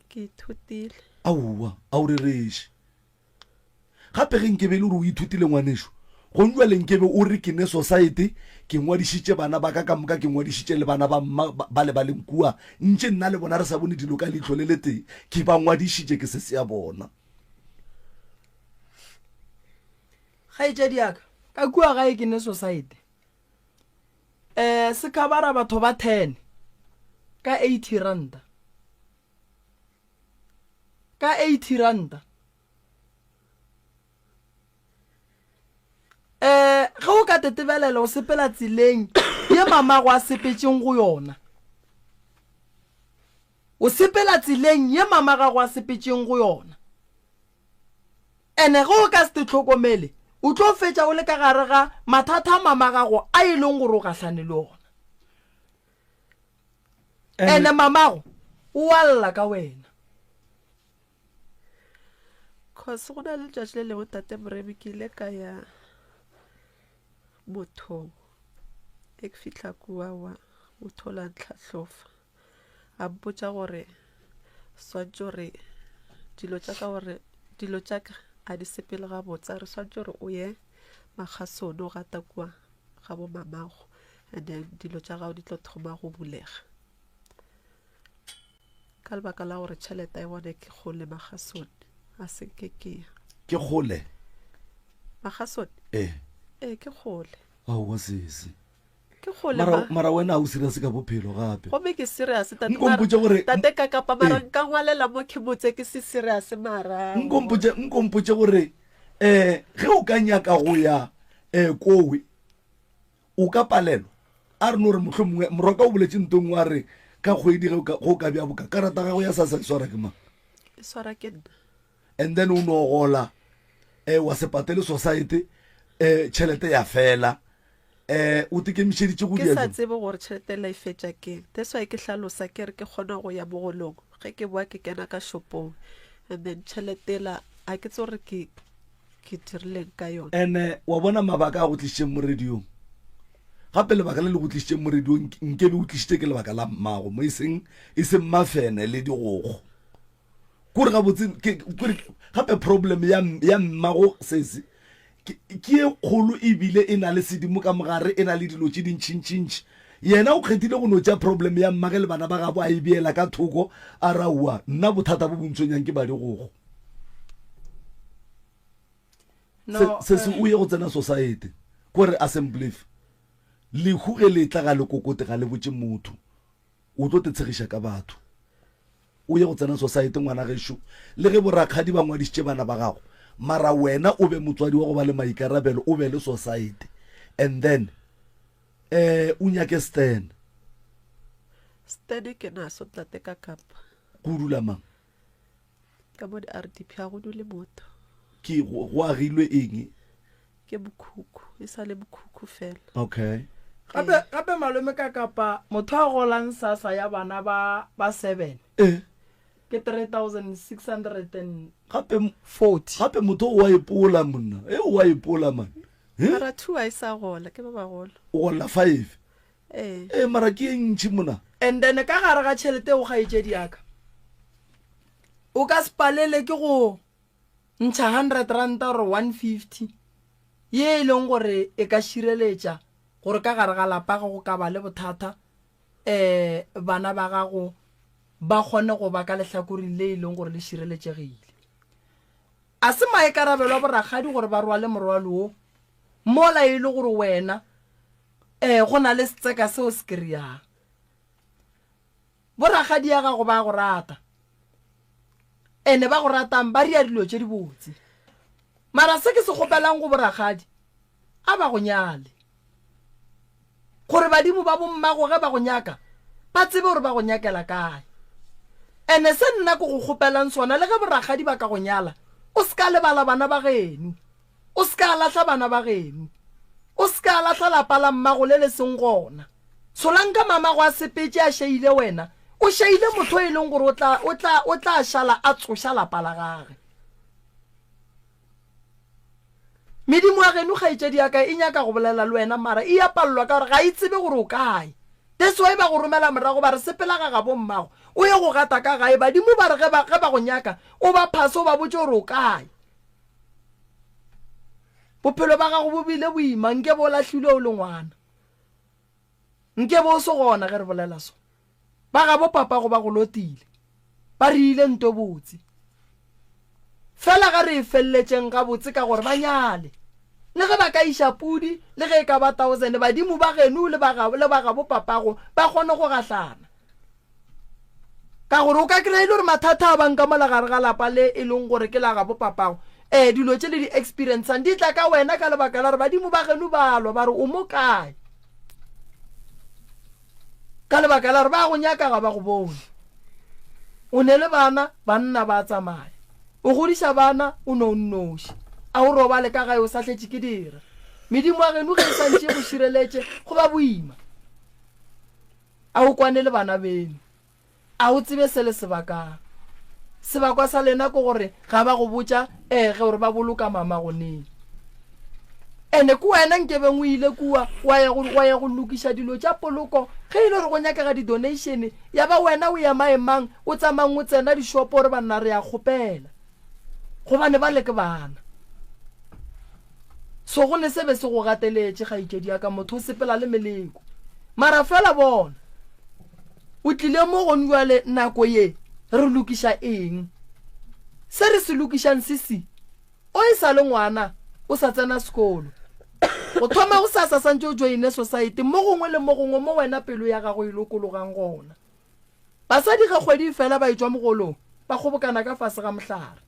Ke ithutile. Aowa, a o rereše. Gape ge nkebe e le gore o ithutile ngwanešu, gong jwale nkebe o re ke ne society, ke ngwadišitše bana ba ka ka moka, ke ngwadišitše le bana ba mma ba le ba leng kua, ntše nna le bona re sa bone dilo ka leihlo le letee, ke ba ngwadišitše ke se se ya bona. Kgaetšedi ya ka, ka kua gae ke ne society. Um se khabara batho ba ten ka 80 ranta. Ka 80 ranta. Um ge o ka tetebelela o sepela tseleng ye mamago a sepetšeng go yona. O sepela tseleng ye mama gago a sepetšeng go yona. Ene ge o ka se te hlokomele, o tlo fetša o le ka gare ga mathata a mama gago a e leng gore o gahlane le ona. Ene mamago o a lla ka wena. Cause go na le letšatši le lengwe tate Moremi ke ile ka ya mothong e ke fihla kua wa motho o la ntlhahlofa a mpotša gore swantše gore dilo tša ka gore dilo tša ka a di sepele gabotse a re swantše gore o ye Makgasone o gata kua ga bo mamago and then dilo tša gago di tlo thoma go bulega ka lebaka la gore tšhelete ya bone ke kgole Makgasone a se nke ke ya Ke kgole? Makgasone? Ee. Ee, ke kgole. Aowa sesi. Ke kgole Mara, ma. mara wena ga o serious ka bophelo gape. Gomme ke serious tate Nko mara mpotše gore tate ka kapa mara ee. nka ngwalela mo ke botse ke se serious mara Nko mpotše nko mpotše gore eh ge o ka nyaka go ya eh kowe o ka palelwa. A re no re mohlomongwe morwa ka o boletše nto nngwe a re ka kgwedi ge o ka go ka bja boka karata gago ya SASSA e swara ke mang? E swara ke nna. And then o no gola eh wa se patele society eh tšhelete ya fela. Eh, o tekemišeditše go Ke dia sa jwang? tsebe gore tšhelete la e fetša keng. That's why ke hlalosa ke re ke kgona go ya mogolong ge ke boa ke kena ka shopong and then tšhelete la a ke tsebe gore ke ke dirileng ka yona. Ene wa bona mabaka a go tlišitšeng mo radiong. Gape lebaka le le go tlišitšeng mo radiong nkebe o tlišitše ke lebaka la mmago mo e seng e seng mafene le digokgo. Kore gabotse ke kore gape problem ya ya mmago sesi ke ke ye kgolo ebile e na le sedimo ka mogare e na le dilo tše dintšintšintši. Yena o kgethile go no tšea problem ya mmage le bana ba gabo a e beela ka thoko a re aowa nna bothata bo bo ntshwenyang ke badigokgo. No, Se sesi eh. o ye go tsena society kore assemblief. Lehu ge le tla ga le kokote ga le botše motho. O tlo te tshegiša ka batho. O ye go tsena society ngwana gešo, le ge borakgadi ba ngwadišitše bana ba gago, mara wena o be motswadi wa go ba le maikarabelo, o be le society and then eh o nyake stand. Stand ke naso ntate ka kapa. Go dula mang? Ka mo di-RDP ga go dule motho. Ke go go agilwe eng? Ke mokhukhu, e sa le mokhukhu fela. Okay. Gape gape malome ka kapa motho a golang sasa ya bana ba ba 7. Eh. Ke 3640. Gape gape motho o a ipola monna. E o a ipola man. Eh? Mara 2 a e sa gola ke ba bagolo. O gola 5. Ee. Ee mara ke e ntši mona. And then ka gare ga tšhelete eo kgaetšedi ya ka o ka se palele ke go ntšha hundred ranta or 150 ye e leng gore e ka šireletša gore ka gare ga lapa ge go ka ba le bothata um bana ba gago ba kgone go ba ka lehlakoreng le e leng gore le šireletšegile. A se maikarabelo a borakgadi gore ba rwale morwalo wo mola e le gore wena um go na le setseka seo se kry-ang. Borakgadi ya gago ba go rata ene ba go ratang ba ria dilo tše dibotse. Mara se ke se kgopelang go borakgadi a ba go nyale. Gore badimo ba bommago ge ba go nyaka ba tsebe gore ba go nyakela kae. Ene se nna ke go kgopelang sona le ge borakgadi ba ka go nyala o se ka lebala bana ba geno. O se ka lahla bana ba geno. O se ka lahla lapa la mmago le le seng gona. Solanka mamago a sepetše a šeile wena, o šeile motho e leng gore o tla, o tla, o tla šala a tsoša lapa la gage. Medimo ya geno kgaetšedi ya ka e nyaka go bolela le wena mara e ya palelwa ka gore ga e tsebe gore o kae. That's why ba go romela morago ba re sepela ga gabo mmago o ye go gata ka gae. Badimo ba re ge ba, ge ba go nyaka o ba phase o ba botše gore o kae. Bophelo ba gago bo bile boima nke bo lahlilwe o le ngwana. Nke bo o se gona ge re bolela so. Ba gabo papago ba go lotile. Ba re ile nto botse. Fela ga re e feleletšeng gabotse ka gore ba nyale. Le ge ba ka iša pudi le ge e ka ba thousand badimo ba geno le ba le ba gabo papago ba kgone go gahlana. Ka gore o ka kry-a e le gore mathata a bang ka mola gare ga lapa le e leng gore ke la gabo papago, um dilo tše le di experiencang di tla ka wena ka lebaka la gore badimo ba geno ba lwa ba re o mo kae, ka lebaka la gore ba go nyaka ga ba go bone. O ne le bana, banna ba tsamaya, o godiša bana o no nnoši, a o robale ka gae o sa hletše ke dira. Medimo ya geno ge e santše e go šireletše go ba boima. A o kwane le bana beno? A o tsebe se le se bakang? Sebakwa sa lena ke gore ga ba go botša ee gore ba boloka mamago neng. Ene ke wena nkebeng o ile kua wa ya go, wa ya go lokiša dilo tša poloko ge e le gore go nyakega di-donation ya ba wena o emaemang o tsamayng o tsena dishopo o re banna re a kgopela gobane bale ke bana. So go ne se be se go gateletše, kgaetšedi ya ka, motho o sepela le meleko. Mara fela bona, o tlile mo gone jwale nako ye, re lokiša eng? Se re se lokišang se si, o e sa le ngwana, o sa tsena sekolo. Go thoma go sasa santše o joine society mo gongwe le mo gongwe mo wena pelo ya gago e lokologang gona. Basadi ge kgwedi e fela ba etšwa mogolong, ba kgobokana ka fase ga mohlare.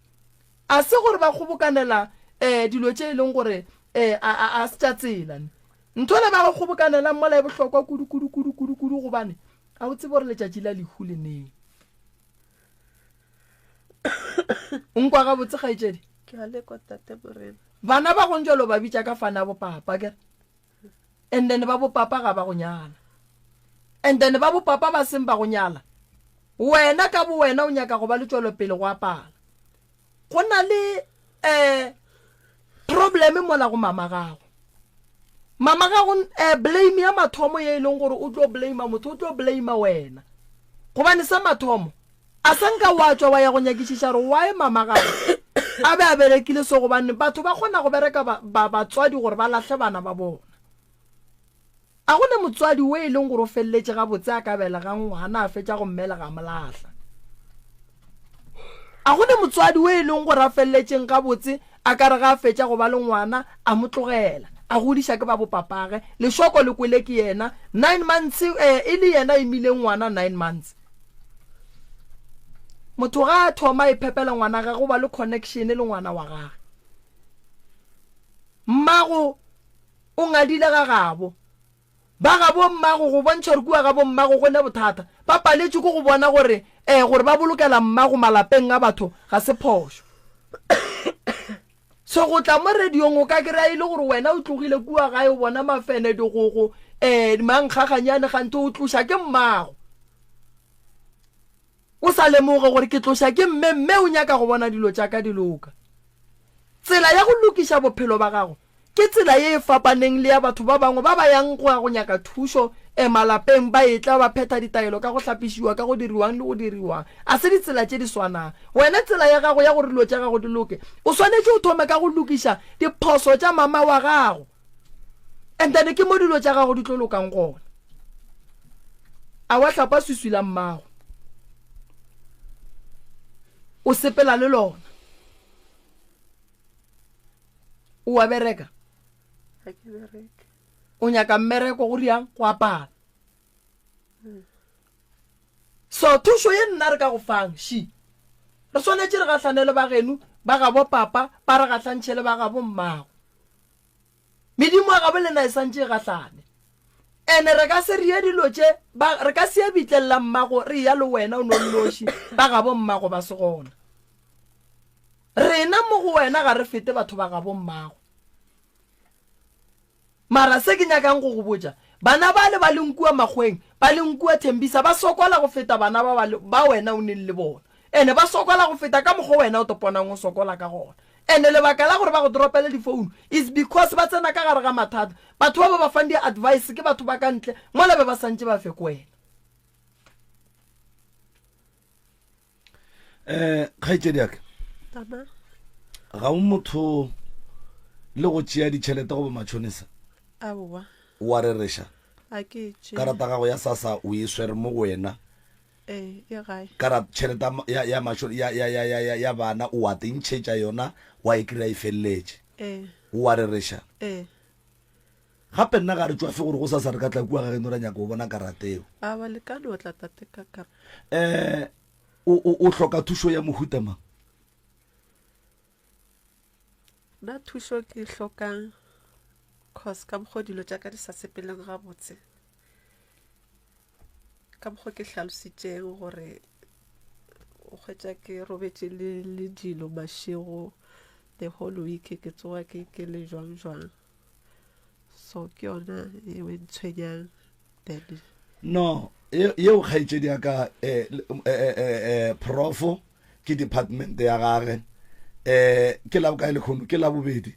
A se gore ba kgobokanela um dilo tše e leng gore um a, a, a se tša tsela. Ne. Ntho le ba go kgobokanelang mola e bohlokwa kudu, kudu, kudu, kudu, kudu, gobane a o tsebe gore letšatši la lehu le neng. O nkwa gabotse, kgaetšedi? Ke a lekwa, Tate Morena. Bana ba gong jalo ba bitša ka fana bopapa, kere? And then ba bopapa ga ba go nyala. And then ba bopapa ba seng ba go nyala, wena ka bo wena o nyaka go ba le tšwelopele go apala. Go na le um problem mola go mama gago. Mama gago um blame ya mathomo ye e leng gore o tlo blame motho, o tlo blame wena. Gobane sa mathomo a sa nka wa tšwa wa ya go nyakišiša gore why mama gago a be a berekile so, gobane batho ba kgona go bereka ba, ba, batswadi gore ba lahle bana ba bona. A go ne motswadi wo e leng gore o feleletše gabotse a ka belega ngwana a fetša go mmelega a mo lahla? A go ne motswadi wo e leng gore a feleletšeng gabotse a ka re ga a fetša go ba le ngwana a mo tlogela? A godiša ke ba bopapage. Lešoko le kwele ke yena. Nine months eh, e le yena a imileng ngwana nine months. Motho ga a thoma a iphepela ngwana gage o ba le connection le ngwana wa gage. Mmago o ngadile ga gabo. Ba gabo mmago go bontšha gore kua gabo mmago go ne bothata. Ba paletšwe ke go bona gore eh gore ba bolokela mmago malapeng a batho ga se phošo. So go tla mo radiong o ka kry-a e le gore wena o tlogile kua gae o bona mafene, digogo, eh mankgaganyane kganthe o tloša ke mmago. O sa lemoge gore ke tloša ke mme, mme o nyaka go bona dilo tša ka di loka. Tsela ya go lokiša bophelo ba gago ke tsela ye e fapaneng le ya batho ba bangwe ba ba yang go ya go nyaka thušo e malapeng ba etla ba phetha ditaelo ka go hlapišiwa, ka go diriwang le go diriwang. A se ditsela tše di swanang. Wena tsela ya gago ya gore dilo tša gago di loke, o swanetše o thome ka go lokiša diphoso tša mama wa gago. And then ke mo dilo tša gago di tlo lokang gona. A wa hlapa swiswi la mmago. O sepela le lona. O a bereka? Ga ke bereke. O nyaka mmereko go riang go apala. So thušo ye nna re ka go fang she. Re swanetše re gahlane le ba geno ba gabo papa ba re gahlantšhe le ba gabo mmago. Medimo ya gabo lena e santše e gahlane. Ene re ka se re ye dilo tše ba re ka se ye bitleng la mmago re ya le wena o no nnoši ba gabo mmago ba se gona. Rena mo go wena ga re fete batho ba gabo mmago. Mara se ke nyakang go go botša, bana bale ba leng kua makgweng, ba leng kua Thembisa ba sokola go feta bana ba ba, ba wena o neng le bona. Ene ba sokola go feta ka mokgo wena o toponang o sokola ka gona. Ene lebaka la gore ba go dropele di-phone is because ba tsena ka gare ga mathata. Batho ba ba ba fang di-advice ke batho ba ka ntle mola be ba santše ba fe ko wena. um kgaetšedi yaka ga o motho le go tšea ditšhelete goba matšhonisa aowa wa rereša a ke tše karata gago ya sasa o e swere mo go wena ee e gae karata tšhelete ya ya matšho ya ya ya ya ya bana o wa tentšhetša yona wa e kry-a e feleletše ee wa rereša ee gape nna ga re tšwafe gore go sasa re ka tla kua ga geno ra nyaka go bona karata eo awa le ka no tla tate ka ka um o, o, o hloka thušo ya mohuta mang? Nna thušo ke e hlokang cause ka mokgwa dilo tša ka di sa sepeleng gabotse ka mokgwa ke hlalositšeng gore o hwetša ke robetše le, le dilo mašego the whole week ke tsoga ke ke le jwang jwang so ke yona eo e ntshwenyang then no yeo kgaetšedi ya ka eh, eh, eh, profo ke department ya gage eh ke la bokae lekgono ke la bobedi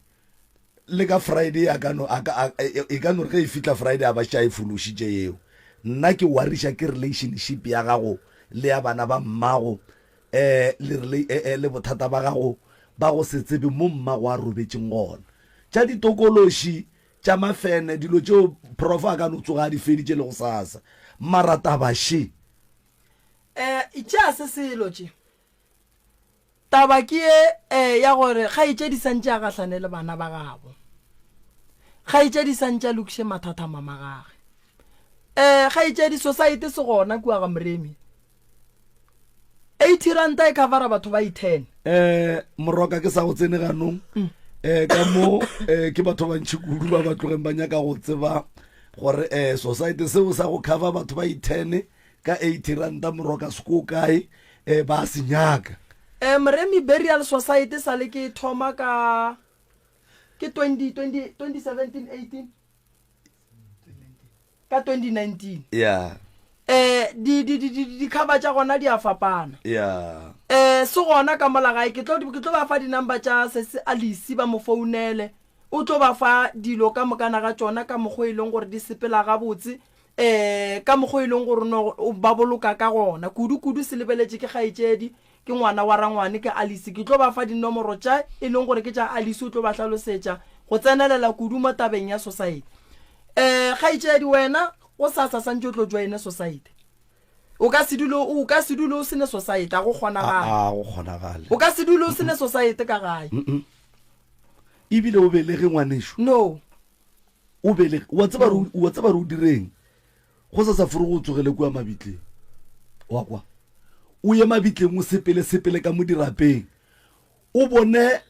le ka friday a ka no a ka e ka no re ge e fihla friday a ba šetše a e fološitše yeo nna ke wariša ke relationship ya gago le ya bana ba mmago eh le le bothata ba gago ba go se tsebe mo mmago a robetšeng gona tša ditokološi tša mafene dilo tšeo prof a ka no tsoga a di feditše le go sasa mara taba še Eh, tšea se selo tše. Taba ke ye eh, ya gore kgaetšedi santše a gahlane le bana ba gabo. Kgaetšedi santše a lokiše mathata mama gage. Eh, kgaetšedi society se gona kua ga Moremi. 80 ranta e covera batho ba i-ten eh moroka ke sa go tsene ganong mm. eh ka mo eh ke batho ba ntši kudu ba ba tlogeng ba nyaka go tseba gore eh society seo sa go cover batho ba i-ten ka 80 ranta moroka se ko kae eh ba se nyaka eh Moremi Burial Society sa le ke thoma ka ke 20 20 2017 18 ka 2019 yeah eh di di di di di cover tša gona di a fapana yeah eh se gona ka mola gae ke tlo ke tlo ba fa di number tša se se Alice ba mo founele o tlo ba fa dilo ka mokana ga tšona ka mokgo e leng gore di sepela gabotse eh ka mokgo e leng gore no ba boloka ka gona kudu kudu se lebeletše ke kgaetšedi Ke ngwana wa rangwane, ke Alice. Ke tlo ba fa dinomoro tša e leng gore ke tša Alice, o tlo ba hlalosetša go tsenelela kudu mo tabeng ya sosaete. Um kgaetšedi, wena gosasa santše o tlo joine sosaete. O ka se dule, o ka se dule o se ne sosaete, a go kgonagale. A go kgonagale. O ka se dule o se ne sosaete ka gae. Ebile o belege ngwanešu. No. O belege, wa tseba re, wa tseba re o direng? Go sa sa fore go tsogele kua mabitleng. Wa kwa? O ye mabitleng o sepele sepele ka mo dirapeng. O bone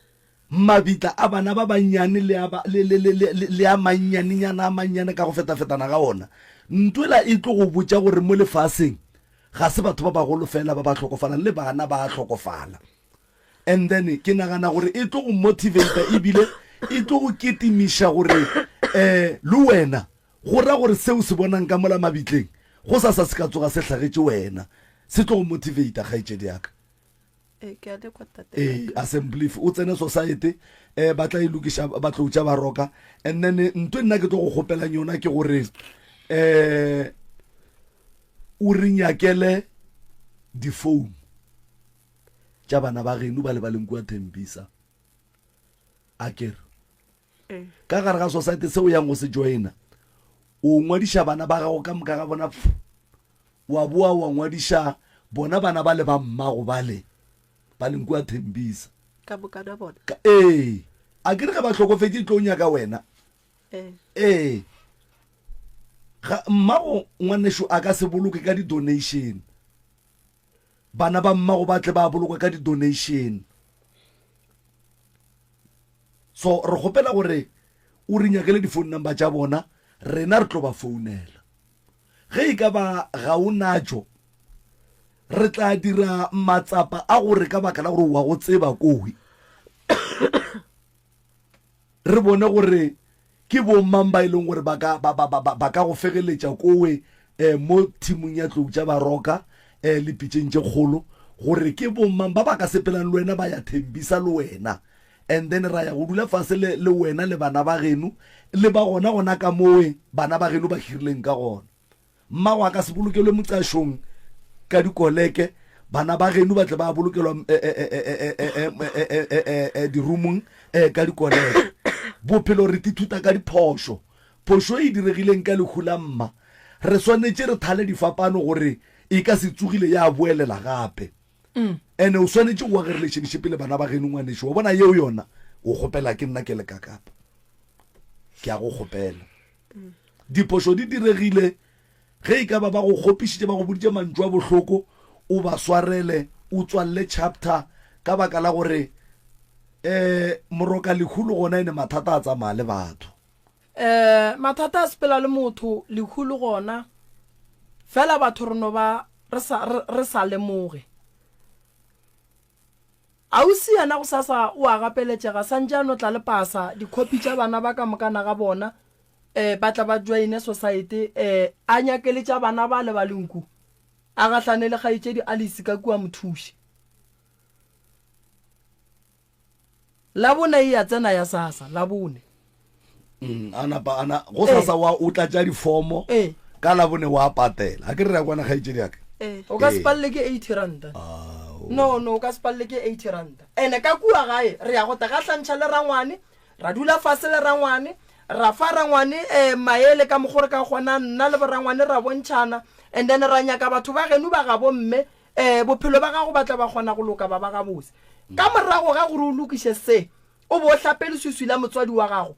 mabitla a bana ba bannyane le a ba, le, le, le, le, le, le a mannyanenyana a mannyane ka go fetafetana ga ona. Ntwela e tlo go botša gore mo lefaseng ga se batho ba bagolo fela ba ba hlokofalang, le bana ba a hlokofala. And then ke nagana gore e tlo go motivata ebile e tlo go ketimiša gore um le wena go ra gore seo se bonang ka mola mabitleng go sa sa se ka tsoga se hlagetše wena se tlo go motivata kgaetšedi ya ka. Ee, ke a le kwa tate. Ee, assembly o tsene society eh ba tla e lokiša ba tlo tša ba roka and then ntwe nna ke tlo go kgopelang yona ke gore eh o re nyakele di-phone tša bana ba geno ba le ba leng kua Thembisa a kere Ee. ka gare ga society se o yang go se joina o ngwadiša bana ba gago ka moka ga bona pf, wa boa wa ngwadiša bona bana ba le ba mmago bale ba leng kua Thembisa Ka moka na bona. Ka- ee a ke re ge ba hlokofetše e tlo nyaka wena Ee. ee ga mmago ngwanešo a ka se boloke ka di-donation Bana ba mmago ba tle ba bolokwa ka di-donation. So re kgopela gore o re nyakele di-phone number tša bona, rena re tlo ba founela. Ge e ka ba ga o natšo, re tla dira matsapa a gore ka baka la gore wa go tseba kowe, re bone gore Ke bomang ba e leng gore ba ka, ba, ba, ba, ba, ba ka go fegeletša kowe eh, mo thimong ya tlou tša baroka eh, le pitšeng tše kgolo, gore ke bomang ba ba ka sepelang le wena ba ya Thembisa le wena, and then ra ya go dula fase le, le wena le bana ba geno, le ba gona gona ka mowe bana ba geno ba hirileng ka gona. Mmago a ka se bolokelwe moqašong ka dikoleke, bana ba geno ba tle ba bolokelwa dirumong ka dikoleke. Bophelo re tithuta ka diphošo. Phošo e diregileng ka lehu la mma, re swanetše re thale difapano gore e ka se tsogile ya boelela gape. Ene o swanetše o age relationship le bana ba geno ngwanešo. Wa bona yeo yona o kgopela ke nna ke le kakapa. Ke a go kgopela. Diphošo di diregile, ge e ka ba ba go kgopišitše, ba go boditše mantšu a bohloko, o ba swarele, o tswalele chapter ka baka la gore um moroka lehu le gona ene mathata a tsamaya le batho. Um mathata a sepela le motho, lehu le gona, fela batho re no ba re sa, re, re sa lemoge. Ausi yena gosasa o a gapeletšega, santše a no tla le pasa, dikhopi tša bana ba ka mokana ga bona, eh, ba tla ba joine sosaete, eh, a nyake le tša bana bale ba lenku, a gahlane le kgaetšedi Alice ka kua mothuše. Labone e ya tsena ya sasa, Labone. Mm, a napa a na go sasa wa o tlatša difomo Ee. ka labone wa patela a ke re ya kwana kgaetšedi yaka Ee. O ka se Ee. palele ke 80 ranta. Ao. No, no, o ka se palele ke 80 ranta. Ene ka kua gae re ya go tla gahlantšha le rangwane, ra dula fase le rangwane, ra fa rangwane eh, maele ka mokgo re ka kgonang, nna le borangwane ra bontšhana, and then ra nyaka batho ba geno ba gabo mme, eh, bophelo ba gago ba tla ba kgona go loka ba ba gabotse. Ka morago ga gore o lokiše se, o bo o hlape leswiswi la motswadi wa gago,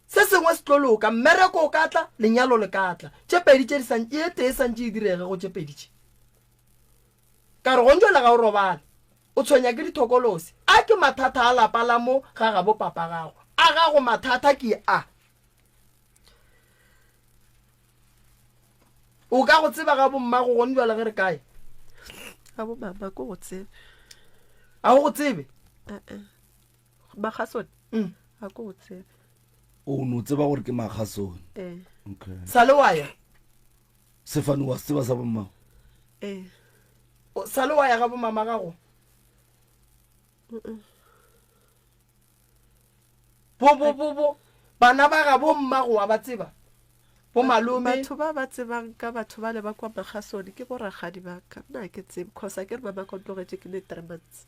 se sengwe se tlo loka, mmereko o ka tla, lenyalo le ka tla. Tše pedi tše di sa, ye tee e santše e direge go tše pedi tše. Ka re, Gonjwale ga o robale, o tshwenya ke dithokolosi. A ke mathata a lapa la mo ga gabo papa gago. A gago mathata ke a. O ka go tseba ga bommago gonjwale ge re kae? Ga bomama ko go tsebe. A o go tsebe? Eh-eh. Makgasone? Mm. A ko go tsebe. O no tseba gore ke Makgasone. Eh. Okay. Sa le wa ya? Sefane wa se tseba sa bommago? Eh. O sa le wa ya ga bomama gago? Mm-mm. Bo bo bo bo bana ba ga bommago wa ba tseba? Bo malome. Batho ba ba tsebang ka batho bale ba kwa Makgasone ke bo rakgadi ba ka. Nna ha ke tsebe cause a ke re mama ka o tlogetše ke ne 3 months.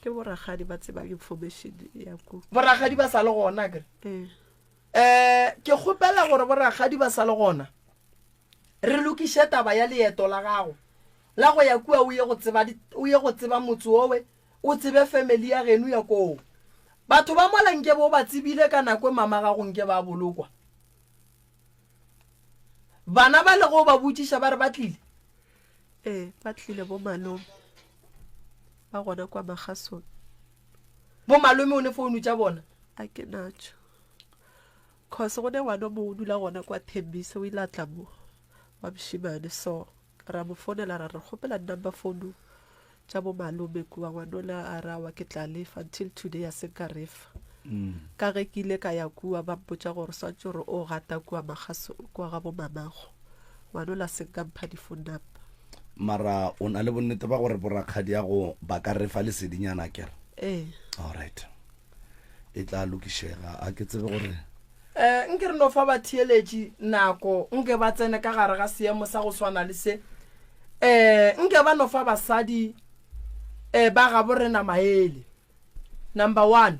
Ke bo rakgadi ba tsebang information ya ko. Bo rakgadi ba sa le gona akere? Eh. Eh, ke kgopela gore bo rakgadi ba sa le gona re lokiše taba ya leeto la gago la go ya kua o ye go tseba o ye go tseba motse owe o tsebe family ya geno ya koo. Batho ba mola nke bo ba tsebile ka nako e mama gago nke ba bolokwa. Bana ba le go ba botšiša ba re ba tlile? Ee, ba tlile bo malome. Ba gona kwa Magasong. Bo malome o ne founu tša bona? A ke natšo. Cause go ne ngwana o mongwe o dula gona kwa Thembisa o ile a tla mo wa mošemane so ra mo founela ra re kgopela number phone tša bo malome kua ngwanola a re awa ke tla lefa until today a se nka refa ka ge ke ile ka ya kua ba mpotša gore swantše gore o gata kua magaso kua ga bo mamago ngwanola se nka mpha di phone number Mara o na le bonnete ba gore borakgadiago ba ka refa lesedinyana akere? Ee. Alright. E tla lokišega. A ke tsebe gore. Um nke re no fa batheeletši nako, nke ba tsene ka gare ga seemo sa go swana le se. Um nke ba no fa basadi um ba gabo rena maele. Number one,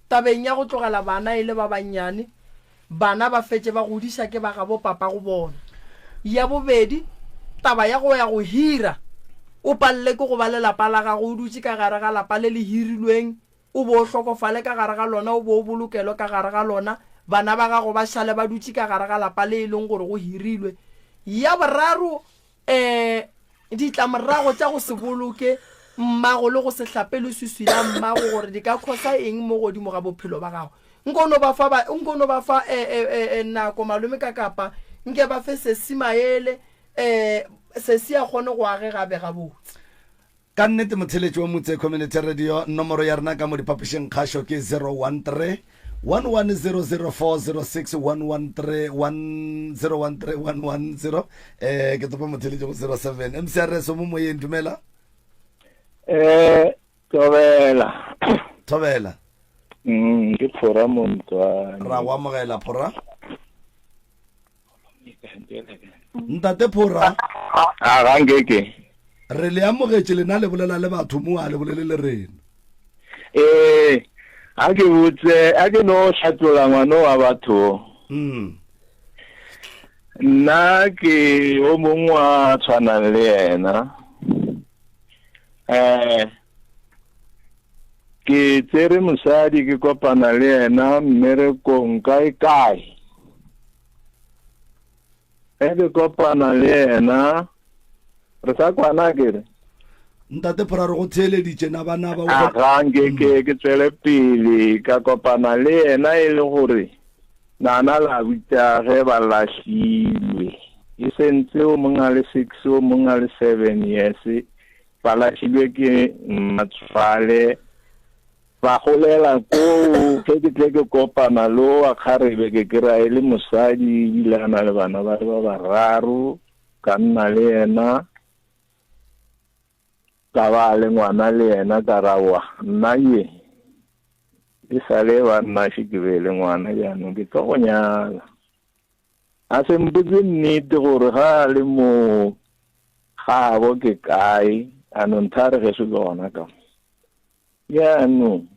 tabeng ya go tlogela bana e le ba bannyane, bana ba fetše ba godiša ke ba gabo papago bona. Ya bobedi, taba ya go ya go hira, o palele ke go ba le lapa la gago o dutše ka gare ga lapa le le hirilweng, o bo o hlokofale ka gare ga lona, o bo o bolokelwe ka gare ga lona, bana ba gago ba šale ba dutše ka gare ga lapa le e leng gore go hirilwe. Ya boraro, um ditlamorago tša go se boloke mmago le go se hlape leswiswi la mmago gore di ka khosa eng mo godimo ga bophelo ba gago. Nko no ba fa ba, nko no ba fa e, e, e, e, nako malome ka kapa, nke ba fe sesi maele, e, sesi a kgone go agega be gabotse. Ka nnete motheletši wa Motse Community Radio, nomoro ya rena ka mo diphapošing kgašo ke 013 1100406 113 1013 110. Eh ke topa motheletši go 07. MCRS o mo moyeng, dumela. Eh thobela. Thobela. Ke Phora Montwane. Ra go amogela Phora. Ntate Phora. A ga nkeke. Re le amogetše lena le bolela le batho mo a le bolele le rena. Ee, a ke botse, a ke no hlatlola ngwano wa batho. Nna ke o mongwe wa tshwanang le yena. Eh ke tsere mosadi ke kopana le yena mmerekong kae kae. Ge ke kopana le yena re sa kwana ke re. Ntate Phora re go theeleditše na bana ba A ga nke ke ke tswele pele ka kopana le yena e le gore nana la butša ge ba lahlilwe e sentse o mongwe a le 6 o mongwe a le 7 years ba lahlilwe ke mmatswale ba golela koo ge ke tle ke kopana le wa kgarebe ke kry-a e le mosadi ebile a na le bana ba le ba bararo ka nna le yena ka ba le ngwana le yena ka rawa nna ye e sa le ba nna še ke be le ngwana jaanong ke tlo go nyala a se mpotse nnete gore ga a le mo gabo ke kae a no nthare geso ke gona ka mo jaanong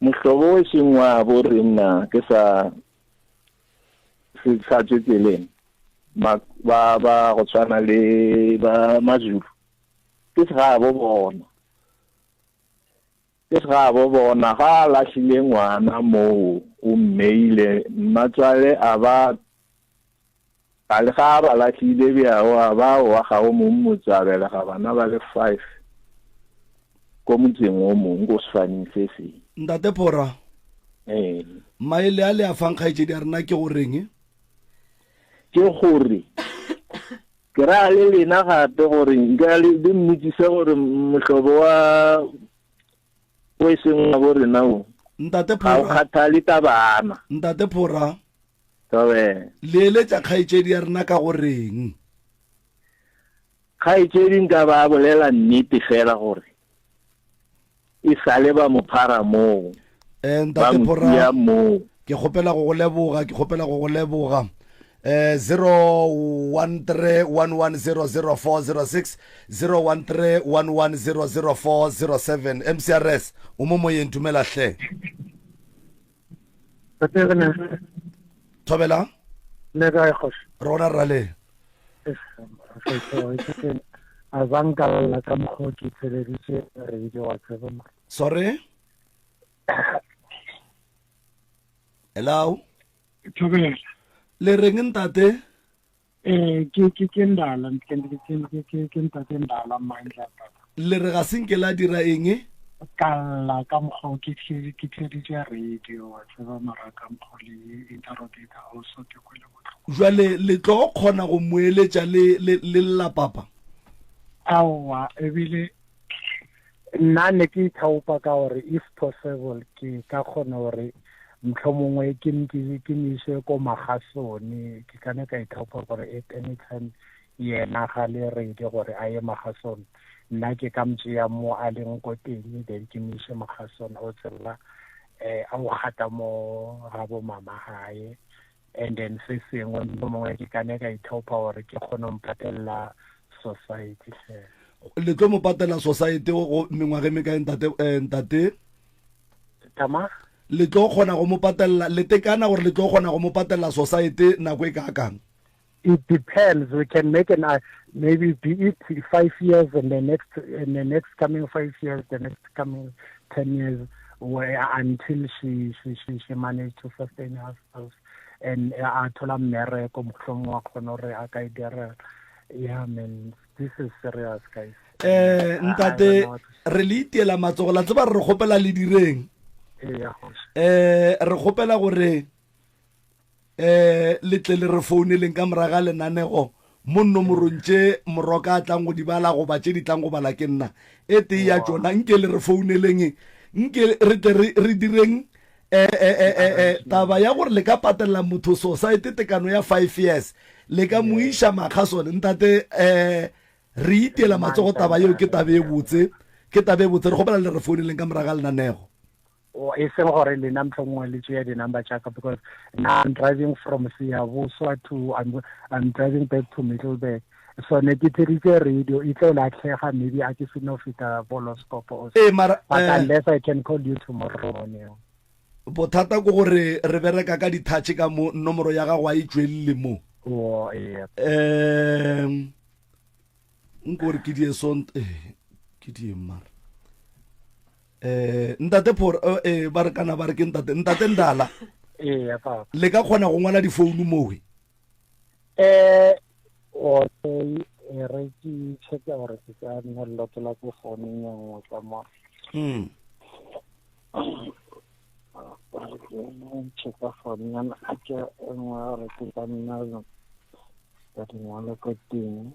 mohlobo o seng wa bo rena ke sa se sa tswe tseleng ba ba go tshwana le ba Mazulu ke segabo bona ke segabo bona ga a lahlile ngwana moo o mmeile mmatswale a ba A le ga a ba lahlile bjao a ba wa ga o mong motse a belega bana ba le five ko motseng o mong ko sefaneng se seng. Ntate Phora, Ee. Maele a le a fang kgaetšedi ya rena ke go reng? Ke gore ke ra le lena gape gore nka le le mmotsise gore mohlobo wa o e seng wa bo rena o Ntate ga o Phora, kgathale ka bana. Ntate Phora, Thobela. Le eletša kgaetšedi ya rena ka go reng? Kgaetšedi nka ba bolela nnete fela gore e sale ba mo phara moo. Eh, Ba Ntate mo Phora, tšea moo. ke kgopela go go leboga, ke kgopela go go leboga. Eh, 0131100406, 0131100407. MCRS, o mo moyeng, dumela hle. Thobela. Le kae kgoši? Rona rra le. A zanka lla ka mokgwa o ke theleditše radio wa tseba mara. Sorry? Hello. Thobela. Le reng ntate? Eh ke ke ke ndala ke ke ke ke ntate ndala mandla papa. Le re ga se nke la dira eng? Ka lla ka mokgwa ke ke theeditše radio wa tseba mara ka mokgwa le interrogator also ke kwele bohloko. Jwale le tlo kgona go mo eletša le le le lla papa? Aowa ebile nna ne ke ithaopa ka gore if possible ke ka kgona gore mohlomongwe ke ke mo ise ko magasone ke ka ne ka ithaopa gore at any time yena ga le ready gore a ye magasone nna ke ka motšea mo a leng ko teng then ke mo ise magasone o tsela um a o gata mo ga bo mama gae and then se sengwe mongwe ke ka ne ka ithaopa gore ke kgone go mpatelela society hle le tlo mo patela society go mengwaga e mekae ntate eh, ntate tama le tlo kgona go mo patela le tekana gore le tlo kgona go mo patela society nako e kaakang it depends we can make an uh, maybe be it five years and the next in the next coming five years the next coming ten years where until she she she, she managed to sustain herself and a thola mmereko mohlomong wa kgona gore a ka e direla yeah man this is serious guys eh ntate re le itiela matsogo la tseba re kgopela le direng eh re kgopela gore eh le tle le re founeleng ka moraga lenanego mo nomorong tše moroka a tlang go di bala goba tše di tlang go bala ke nna e tee ya tšona nke le re founeleng nke re tle re direng eh, eh, eh, eh, eh, taba ya gore le ka patelela motho society tekano ya five years le ka mo iša makga sone ntate um re itiela matsogo taba yeo ke tabe e botse ke tabe e botse re kgopela le re founeleng ka moraga lenanego e seng gore lena mohlomongwe le tšea di-number tša ka because now I'm driving from Siyabuswa to I'm, I'm driving back to Middleburg so ne ke theritse radio e tlo latlhega maybe a ke seno feta boloscopo or ee mara but eh, unless I can call you tomorrow morning bothata ke gore re bereka ka dithatše ka mo nomoro ya gago a e tšwelele mo oh, yeah. um nko gore ke die sont eh, ke die mara eh ntate phor eh, eh ba re kana ba re ke ntate ntate ndala ee papa le ka kgona go ngwala difounu mowe eh okay e re ke checka gore ke ka nna lokela ko founung ya nngwe ka mo mm checka founung ya ke e nngwe gore ke ka nna ka di ngwala ko teng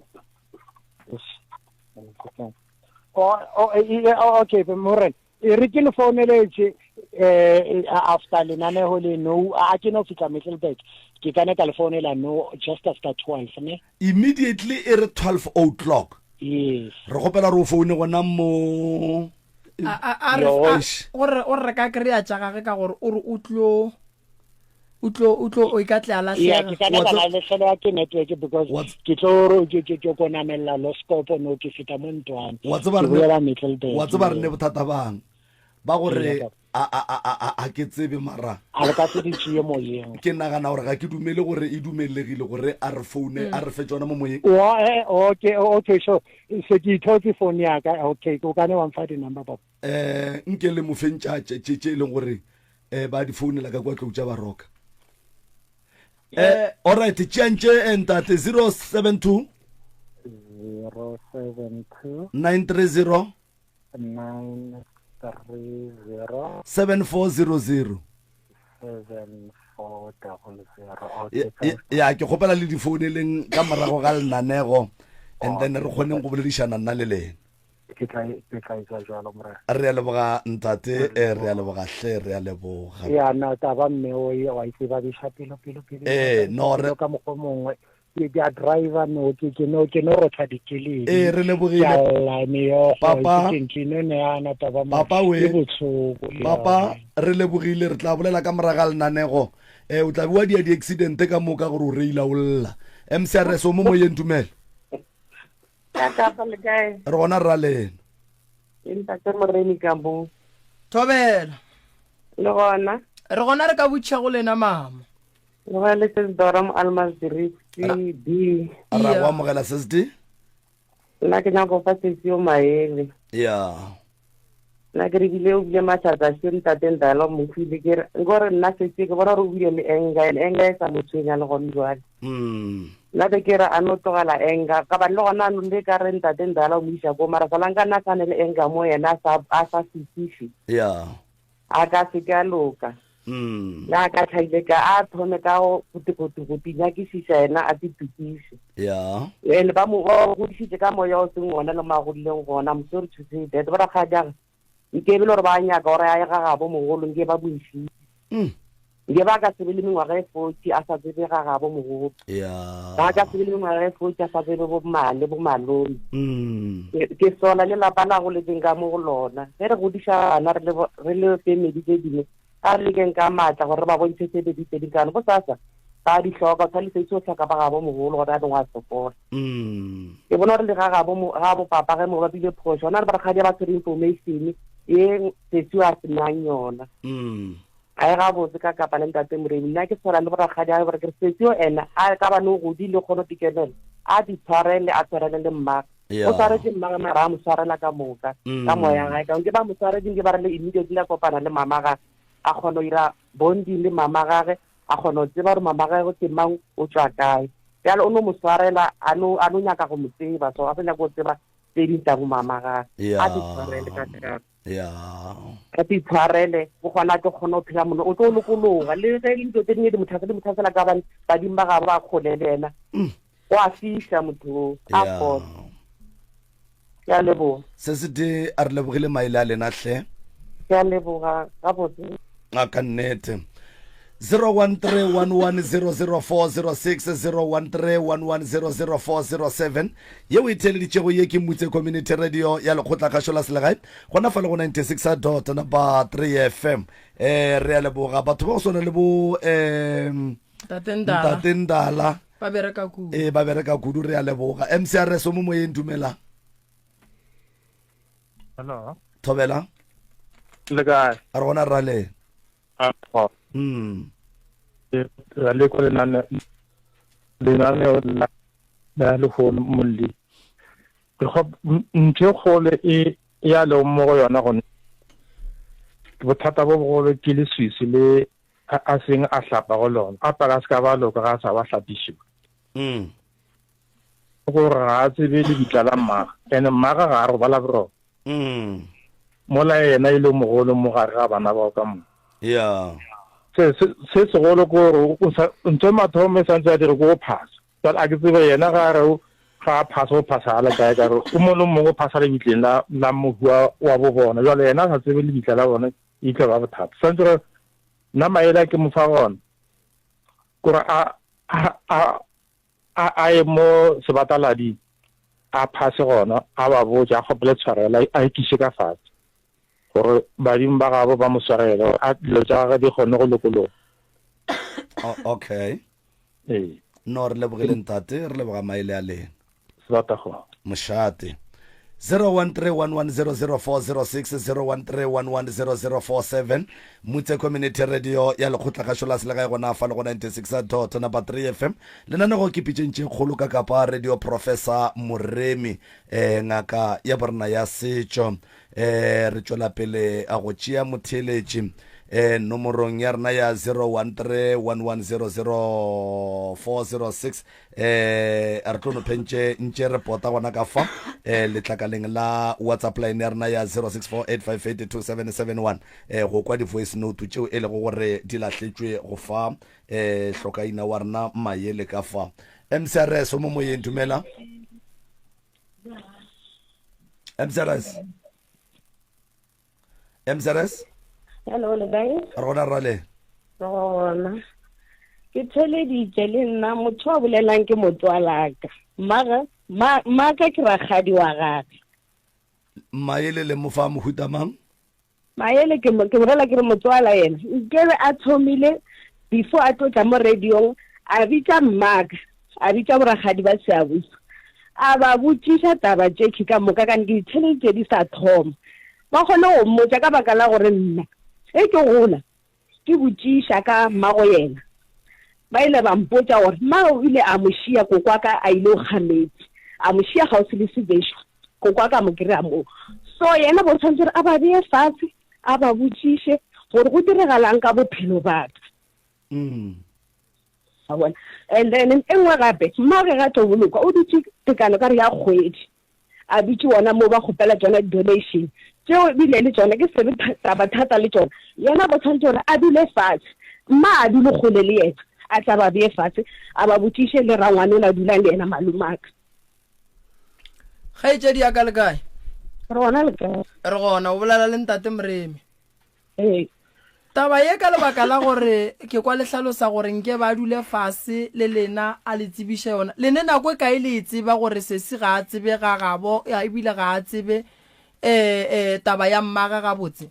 Oh, oh, eh, eh, oh, okay, Morena. E re ke le founeletse eh after lenaneho le no a ke no fitla Middelburg ke kana ka le founela no just after 12 ne immediately e re 12 o'clock yes re gopela re o foune gona mo a re gore o re ka kry-a tša gage ka gore o re o tlo o tlo o tlo o ka tle a lahlega ke kana ka lahlegelwa ke network because ke tlo ke ke ke konamella loskopo no ke feta mo ntwane wa tseba re wa tseba re ne bothata bang ba gore a a a a a ke tsebe mara a le ka se di tšee moyeng ke nagana gore ga ke dumele gore e dumelegile gore a re foune a re fe tsona mo moyeng wa eh, okay okay so se ke ithotse phone ya ka okay o ka ne wa mfa di number papa eh nke le mo feng tša tše tše e leng gore eh ba di founela ka kwa tlou tša baroka eh all right tšeang tše eh, ntate 072 072 930 930 7400 7400 okay thanks. ya ke kgopela le di founeleng ka morago ga lenanego and then re kgoneng go boledišana nna le lena Ke tla ke tla etsa jalo morena. Re a leboga ntate, eh, re a leboga hle, re a leboga. Ya na taba mme o e wa itse ba bisha pelo pelo pelo. Eh, no re ka mokgwa mongwe ke ke a driver no ke ke no ke no rotha dikeledi. Eh, re lebogile. Ke a lla meokgo, Papa. ke ke no ne ana taba mo. Papa we. Ke botlhoko. ya. Papa, re lebogile, re tla bolela ka moraga lenanego. Eh, o tla be wa dia di-accident ka moka gore o reila o lla. MCRS o mo moyeng dumela. Ka kapa le kae? Re gona rra lena. Ke ntate Moremi ka mo. Thobela. Le gona? Re gona re ka botšha go lena mama. Le gona le Sis Dora mo Almansdrift B. Ra go amogela Sis D. Nna ke nyaka go fa sesi yo maele. Ya. Nna ke re bile o bile mahlatsa še ntate Ndala o mo hwile ke re nkore nna setse ke bona gore o bile le anger and anger e sa mo tshwenya le gone jwale. Mm. Nna be ke re a no tlogela anger ka bane le gona anong le ka re ntate Ndala o mo isa ko mara salang ka nna a sa ne le anger mo yena a sa a sa fetiše. Yeah. A ka se ke a loka. Mm. Le a ka tlhaile ka a thome ka go go tinyakišiša yena a titukiše. Yeah. And ba mo ba godišitše ka moya o seng ona le mo a godileng gona. I'm sorry to say that. Ba rakgadiage nke be le gore ba nyaka gore a ye ga gabo mogolo nke ba mo išitše. Mm. Nke ba ka se be le mengwaga e 40 a sa tsebe ga gabo mogolo. Yeah. Ba ka se be le mengwaga e 40 a sa tsebe bo mmane bo malome. Mm. Ke sola le lapa la goletseng ka mo go lona. Ge re godiša bana re le re le family tse dingwe a re lekeng ka maatla gore re ba bontšhe tse di tse di kane go sasa ba di hloka o tshwanetse itse o tlhoka ba gabo mogolo gore a dingwe a sokola. Mm. Ke bona gore le ga gabo ga bo papa ge mo ba bile phošo ona le ba rakgadi ba tshwere information ye sesi a se nang yona. Mm. A e gabotse ka kapa le ntate Moremi nna ke tshwana le borakgadi a gore ke re sesi o ena a ka ba no godile kgone go tikemela a di tshwarele a tshwarele le mmagwe. Yeah. O tshwaretse mmagwe mara a mo tshwarela ka moka Mm. ka moya gae ka nke ba mo tshwaretse nke ba re le immediately a kopana le mama gage a kgona go ira bonding le mama gage a kgona go tseba gore mama gage ke mang o tswa kae bjale o no mo tshwarela a no a no nyaka go mo tseba so a sa nyaka go tseba tse ding tsa bo mama gage Yeah. a di tshwarele ka kapa Yeah. ka te itshwarele o gona ke kgone go phela mono o tlo lokologa le ge le dilo tse dingwe di mo tlhasela di mo tlhasela ka bane badimo ba gabo ba kgole le ena Mm. o a fiša motho o a Yeah. fola ke a leboga Se se tee a re lebogile maele a lena hle. ke a leboga gabotse A ka nnete. 0131100406 0131100407 yeo e theeleditšego ye ke Mutse Community Radio ya lekgotlakgašo la selegae gona fa le go 96 dot number 3 FM eh re a leboga batho ba go swana le bo um Ntate Ndala. Ntate Ndala Ba bereka kudu. ee ba bereka kudu re a leboga MCRS o mo moyeng dumela Hello. thobela Le kae? a re gona rale A mm ra le kwa lenane lenaneo la la lehono molli. Re kgop- m- ntho e kgolo e ya leng mo go yona gone bothata bo bogolo ke leswiswi le a a seng a hlapa go lona a paka se ka ba loka ga a sa ba hlapišiwa mm gore ga a tsebe lebitla la mmaga ene mmaga ga a robala boroko mm mola yena e le mogolo mo gare ga bana bao ka moka yeah se se se segolo ke gore o sa ntho e mathomo e santse a dire ke go phasa jale a ke tsebe yena ga a re o- ga a phasa o phasa a le kae ka gore o mongwe le mongwe o phasa lebitleng la la mohu wa wa bo bona jale yena a sa tsebe lebitla la bone e tlo ba bothata santse gore nna maele a ke mo fa gona kore a a a a a ye mo sebatalading a phase gona a ba botše a kgopele tshwarelo a ikiše ka fatshe gore badimo ba gabo ba mo swarele gore a dilo tša gagwe di kgone go lokologa. Oh, okay Ee. No re lebogile ntate re leboga maele a lena. Sebata go. Mošate. 0131100406 0131100407 Mutse Community Radio ya lekgotlakgašo la selegae gona fa le go 96 dot number 3 FM lenanego ke pitšeng tše kgolo ka kapa radio Professor Moremi eh, ngaka ya borena ya setšo eh, re tšwela pele a go tšea motheeletši eh, nomorong ya rena ya 0131100406 eh re tlo no phentše ntše re pota gona ka fa eh letlakaleng la whatsapp line ya rena ya 0648582771 eh go kwa di-voice note tšeo e lego gore di lahletšwe go fa eh hlokaina wa rena mayele ka fa mcrs o mo moyeng dumela mcrs mcrs Hello, le kae? Re gona rale. Re gona. Ke theleditše le nna motho a bolelang ke motswalaka. Mmaga, ma, mmaka ke rakgadi wa gage. Maele le mo fa mohuta mang? Maele ke mo, ke bolela ke re motswala yena. Nkebe a thomile before a tlo tla mo radiong a bitša mmaka, a bitša borakgadi ba Seabusa. A ba botšiša taba tšekhi ka moka kane ke di theleditše di sa thoma. Ba kgone go mmotša ka baka la gore nna ge ke gola ke botšiša ka mmago yena. Ba ile ba mpotša gore mmagwe o ile a mo šia kokwaka a ile go kga meetse, a mo šia kgauswi le sebešo, kokwaka a mo kry-a moo. So yena bo tshwanetse gore a ba beye fatshe a ba botšiše gore go diregalang ka bophelo ba ka. Mm. A bona. And then e nngwe gape, mmage ga tlo bolokwa o dutše tekano ka re ya kgwedi. A dutše gona mo ba kgopela tšona di-donation. Tšeo ebile le tšona ke sebe taba thata le tšona. Yena bo tshwanetse gore a dule fatshe. Mma a dule kgole le yena. A tla ba beye fatshe a ba botšiše le rangwane o la dulang le yena malomaka. Kgaetšedi ya ka le kae? Re gona le kae? Re gona, o bolela le ntate Moremi. Ee. Taba ye ka lebaka la gore ke kwa le hlalosa gore nke ba dule fase le lena a le tsebiše yona. Le ne nako e kae le e tseba gore sesi ga a tsebe ga gabo ebile ga a tsebe eh, eh, taba ya mmage gabotse?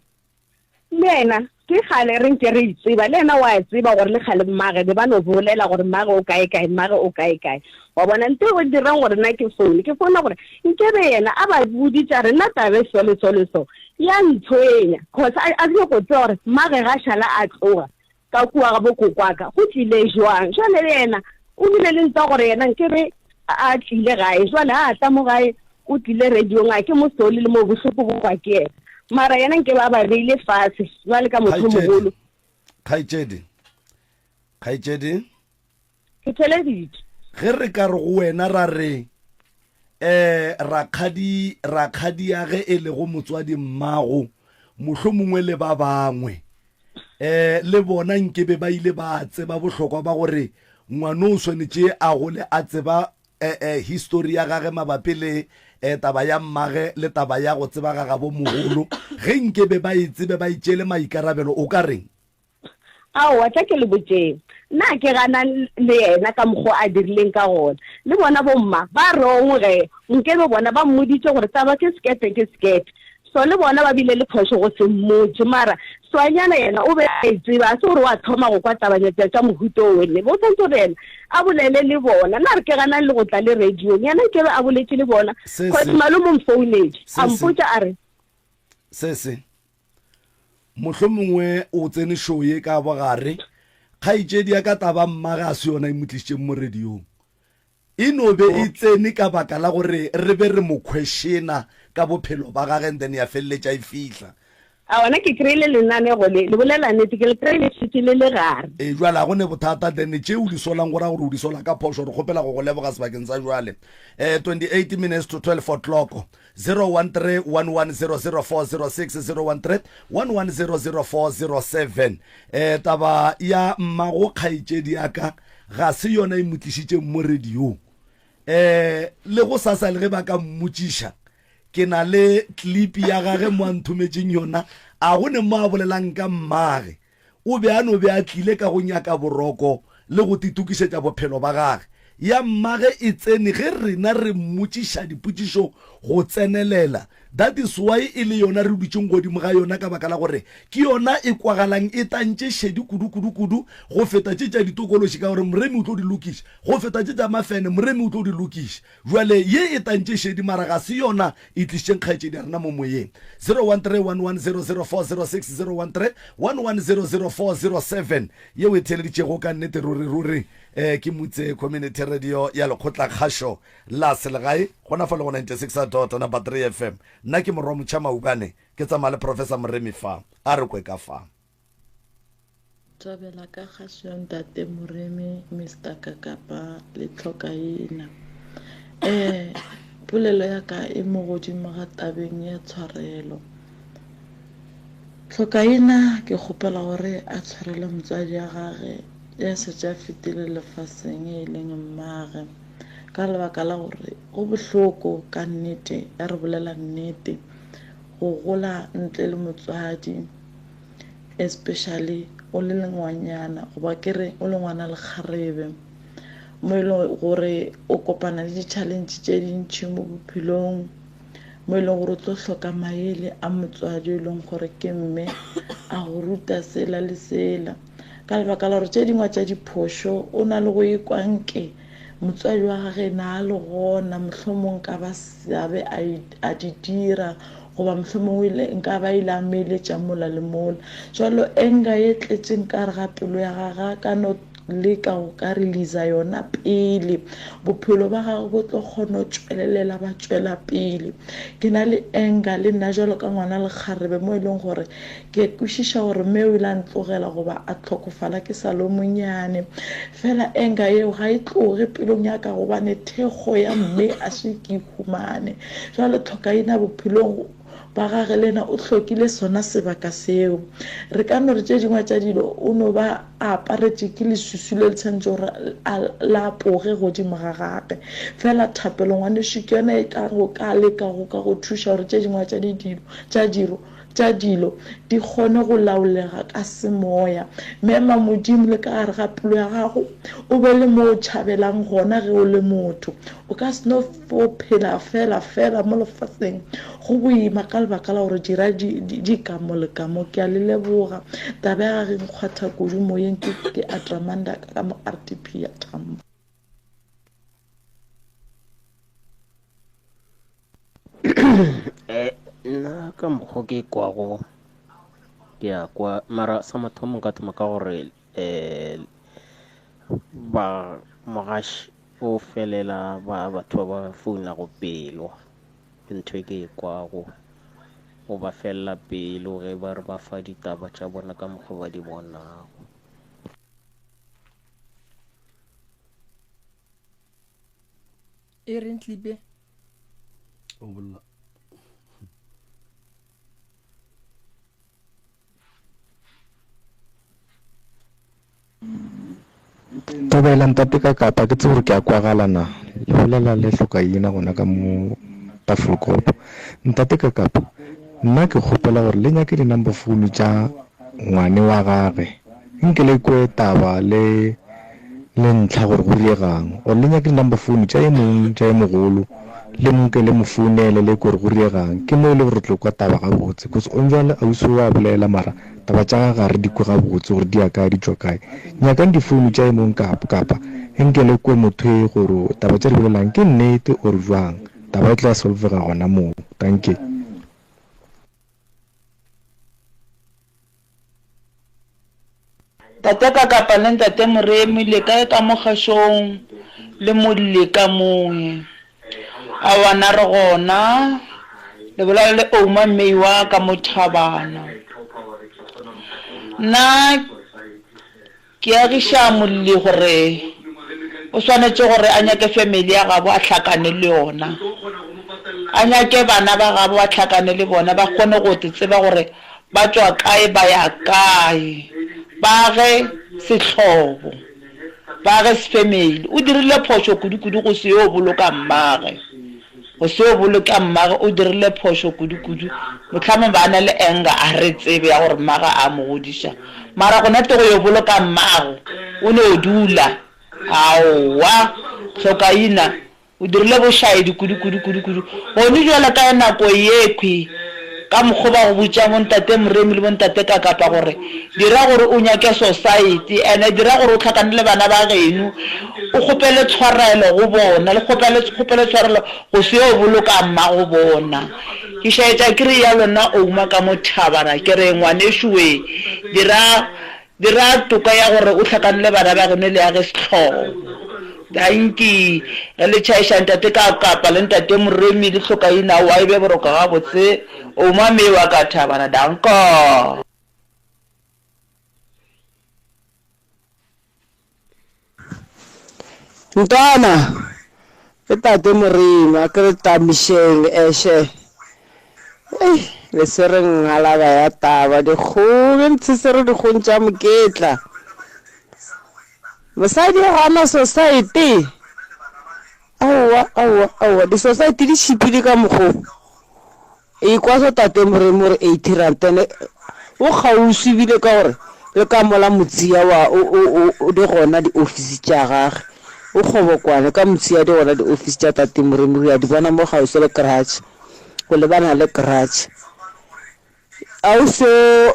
Le yena ke kgale re ntše re e tseba, le yena wa e tseba gore le kgale mmage be ba no bolela gore mmage o kae kae, mmage o kae kae. Wa bona, nto e dirang gore nna ke foune, ke founa gore nkebe yena a ba boditše a re nna taba e so le so le so ya ntshwenya, cause a, a nyako tseba gore mmage ga šala a tloga ka kua ga bokokwaka go tlile jwang. Jwale le yena o bile le ntwa gore yena nkebe a tlile gae, jwale a tla mo gae o tlile radiong a ke mo sole le mo bohloko bo kwa ke yena, mara yena nkebe a ba beile fatshe jwale ka motho mogolo. Kgaetšedi, kgaetšedi. Ke theleditše. Ge re ka re go wena ra re, um rakgadi, rakgadiage e lego motswadi mmago, mohlomongwe le ba bangwe, um le bona nkebe ba ile ba tseba bohlokwa ba gore ngwano o swanetše a gole a tseba eh, eh, histori ya gage mabapi le eh, taba ya mmage le taba ya go tseba ga gabo mogolo, ge nkebe ba e tsebe ba itšeele maikarabelo, o ka reng? Aowa, tla ke le botšeng. Nna ke gana le yena ka mokgo a dirileng ka gona. Le bona bomma ba wrong ge nkebe bona ba mmoditše gore taba ke sekete ke sekete. So le bona ba bile le phošo go se mmotše. Mara Swanyana yena o be a e tseba, a se gore wa thoma go kwa tabanyatša tša mohuta o wene. Bo tshwanetse gore yena a bolele le bona. Nna re ke ganang le go tla le radiong. Yena nkebe a boletše le bona. Cause malome o mfounetše a mpotša a re. Se se. Mohlomongwe o tsene show ye ka bogare. Kgaetšedi ya ka taba mmage a se yona e mo tlišitšeng mo radiong. E no be e tsene ka baka la gore re be re mo questiona ka bophelo ba gage and then ya feleletša e fihla. A gona ke kry-ile lenanego le, le bolela nnete, ke le kry-ile šetše le le gare. Ee, jwale ga go ne bothata then tše o di solang go ra gore o di sola ka phošo. Re kgopela go go leboga sebakeng sa jwale. Eh, 28 minutes to 12 o'clock. 013-1100406, 013-1100407. Eh, taba ya mmago kgaetšedi ya ka ga se yona e mo tlišitšeng mo radiong. Eh, le go sasa le ge ba ka mmotšiša, ke na le clip ya gage mo a nthometšeng yona, a go ne mo a bolelang ka mmage. O be a no be a tlile ka go nyaka boroko le go titokišetša bophelo ba gage. Ya mmage e tsene ge rena re mmotšiša dipotšišo go tsenelela. That is why e le yona re dutšeng godimo ga yona ka baka la gore ke yona e kwagalang e tantše šedi kudu kudu kudu go feta tše tša ditokološi ka gore Moremi o tlo di lokiša, go feta tše tša mafene Moremi o tlo di lokiša. Bjale ye e tantše šedi mara ga se yona e tlišitšeng kgaetšedi ya rena mo moyeng. 013-1100406, 013-1100407 yeo e theeleditšego ka nnete ruri ruri eh, ke Mutse Community Radio ya Lekgotlakgašo la Selegae gona fa le go 96 dot number 3 FM. Nna ke Morwa Motšha Maubane ke tsamaya le Professor Moremi fa. A re kwe ka fa. Thabela ka kgašo ya Ntate Moremi, Mister Kakapa le Tlhokaina. Eh, polelo ya ka e mo godimo ga tabeng ya tshwarelo. Tlhokaina ke kgopela gore a tshwarele motswadi ya gage ya šetše a fetile lefaseng e leng mmage ka lebaka la gore go bohloko ka nnete ya re bolela nnete go gola ntle le motswadi. Especially o le ngwanyana goba ke re o le ngwana lekgarebe mo e leng gore o kopana le di-challenge tše dintšhi mo bophelong mo e leng gore o tlo hloka maele a motswadi e leng gore ke mme a go ruta sela le sela ka lebaka la gore tše dingwe tša diphošo o na le go ikwa nke motswadi wa gage na a le gona mohlomong ka ba seabe a di dira goba mohlomongwe ile nka ba ile a meeletša mola le mola jalo enga ye tletšeng ka re ga pelo ya gage ka no leka go ka releasa yona pele bophelo ba gagwe bo tlo kgona go tšwelelela ba tšwela pele. Ke na le anger le nna jalo ka ngwana lekgarebe mo e leng gore ke kwešiša gore mme o ile a ntlogela goba a tlhokofala ke sa le monyane fela anger yeo ga e tloge pelong ya ka gobane thekgo ya mme a se ke humane jalo tlhokaina bophelong ba gage le yena o hlokile sona sebaka seo. Re ka no re tše dingwe tša dilo o no ba a aparetše ke leswiswi le le tshwanetše gore a la apoge godimo ga gage. Fela thapelo ngwanešu ke yona e ka go ka leka go ka go thuša gore tše dingwe tša didilo tša diro tša dilo di kgone go laolega ka semoya. Mema Modimo le ka gare ga pelo ya gago, o be le mo o tšhabelang gona ge o le motho. O ka se no fo phela fela fela mo lefaseng go boima ka lebaka la gore dira di, di, di ka mo le ka mo. Ke a le leboga. Taba ya gage e nkgwatha kudu moyeng ke, ke Atramanda ka mo RTP ya Tambo. Eh, nna ka mokgwa ke kwago ke a kwa mara sa mathomo nka thoma ka gore um ba mogaši o felela ba batho ba ba founago pelo ke ntho e ke e kwago o ba felela pelo ge ba re ba fa ditaba tša bona ka mokgwa ba di bonago. E reng tlipe? O bolla. Thobela ntate ka kapa ke tsebe gore ke a kwagala na le bolela le hlokaina gona ka mo Tafelkop. Ntate ka kapa nna ke kgopela gore le nyake di-number phone tša ngwane wa gage nke le kwe taba le le ntlha gore go riegang or le nyake di-number phone tša e mong tša e mogolo le nke le mo founele le kwe gore go riegang ke mo e le gore re tlo kwa taba gabotse cause on jwale ausi o a bolela mara taba tša gage ga re di kwe gabotse gore di ya kae di tšwa kae nyakang di-phone tša e mong kapa kapa nke le kwe motho e gore taba tša di bolelang ke nnete or jwang taba e tla solvega gona moo dankie. Tate Kakapa le Ntate Moremi le kae ka mo kgašong le molle ka moe? Aowa na re gona le bolela le Ouma Mmeiwa ka mo Thabana. Nna Ke agiša molli gore o swanetše gore a nyake family ya gabo a hlakane le yona. A nyake bana ba gabo a hlakane le bona ba kgone go te tseba gore ba tšwa kae ba ya kae. Ba age sehlobo, ba age sefamily. O dirile phošo kudu-kudu go se yo boloka mmage. Go se yo boloka mmage o dirile phošo kudu-kudu. Mohlamong ba na le anger a re tsebe ya gore mmage a mo godiša. Mara gona te go yo boloka mmago o no dula. Aowa hlokaina o dirile bošaedi kudu kudu kudu kudu. Gone jwale ka nako yekhwi ka mokgo ba go botša bo ntate Moremi le bo ntate Kakapa gore dira gore o nyake society ene dira gore o hlakane le bana ba geno o kgopele tshwarelo go bona le kgopele kgopele tshwarelo go se yo boloka mmago bona. Ke šaetša ke re ya lona Ouma ka mo thabana ke re ngwanešu we dira dira toka ya gore o hlakane le bana ba geno le age sehlobo. Dankie ge le tšhaiša ntate ka kapa le ntate Moremi le hlokaina aowa e be boroko gabotse Ouma me wa ka thabana danko. Ntwana, ke tate Moremi, a ke re tamišeng eshe. Ei, le swere ngalaba ya taba, dikgong, le ntshesere dikgong tša moketla. Mosadi o gana society. Aowa, aowa, aowa, di-society di tšhipile ka mokgo. Ekwa so tate Moremi o re 80 rand ene o kgauswi ebile ka gore le ka mola Motšia wa o o o di gona di office tša gage o kgobokwane ka Motšia di gona di office tša tate Moremi re a di bona mo kgauswi le garage go lebana le garage ausi o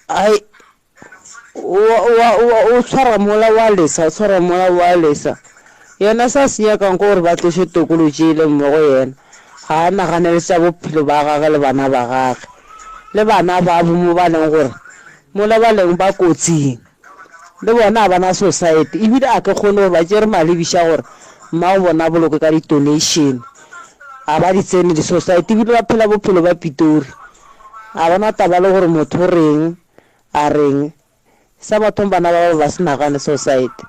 ai O tshwara mola wa lesa, o tshwara mola wa lesa. Yena se a se nyakang ke gore ba tloše tokološi e leng mo go yena. Ga a naganele tša bophelo ba gagwe le bana ba gagwe. Le bana babo mo ba leng gore mola ba leng ba kotsing. Le bona ga ba na society ebile a ke kgone gore ba tšere malebiša gore mmago bona a bolokwe ka di donation. Ga ba di tsene di society ebile ba phela bophelo ba Pitori. Ga ba na taba le gore motho o reng a reng. Sa mathong bana ba ba ba se nagane society.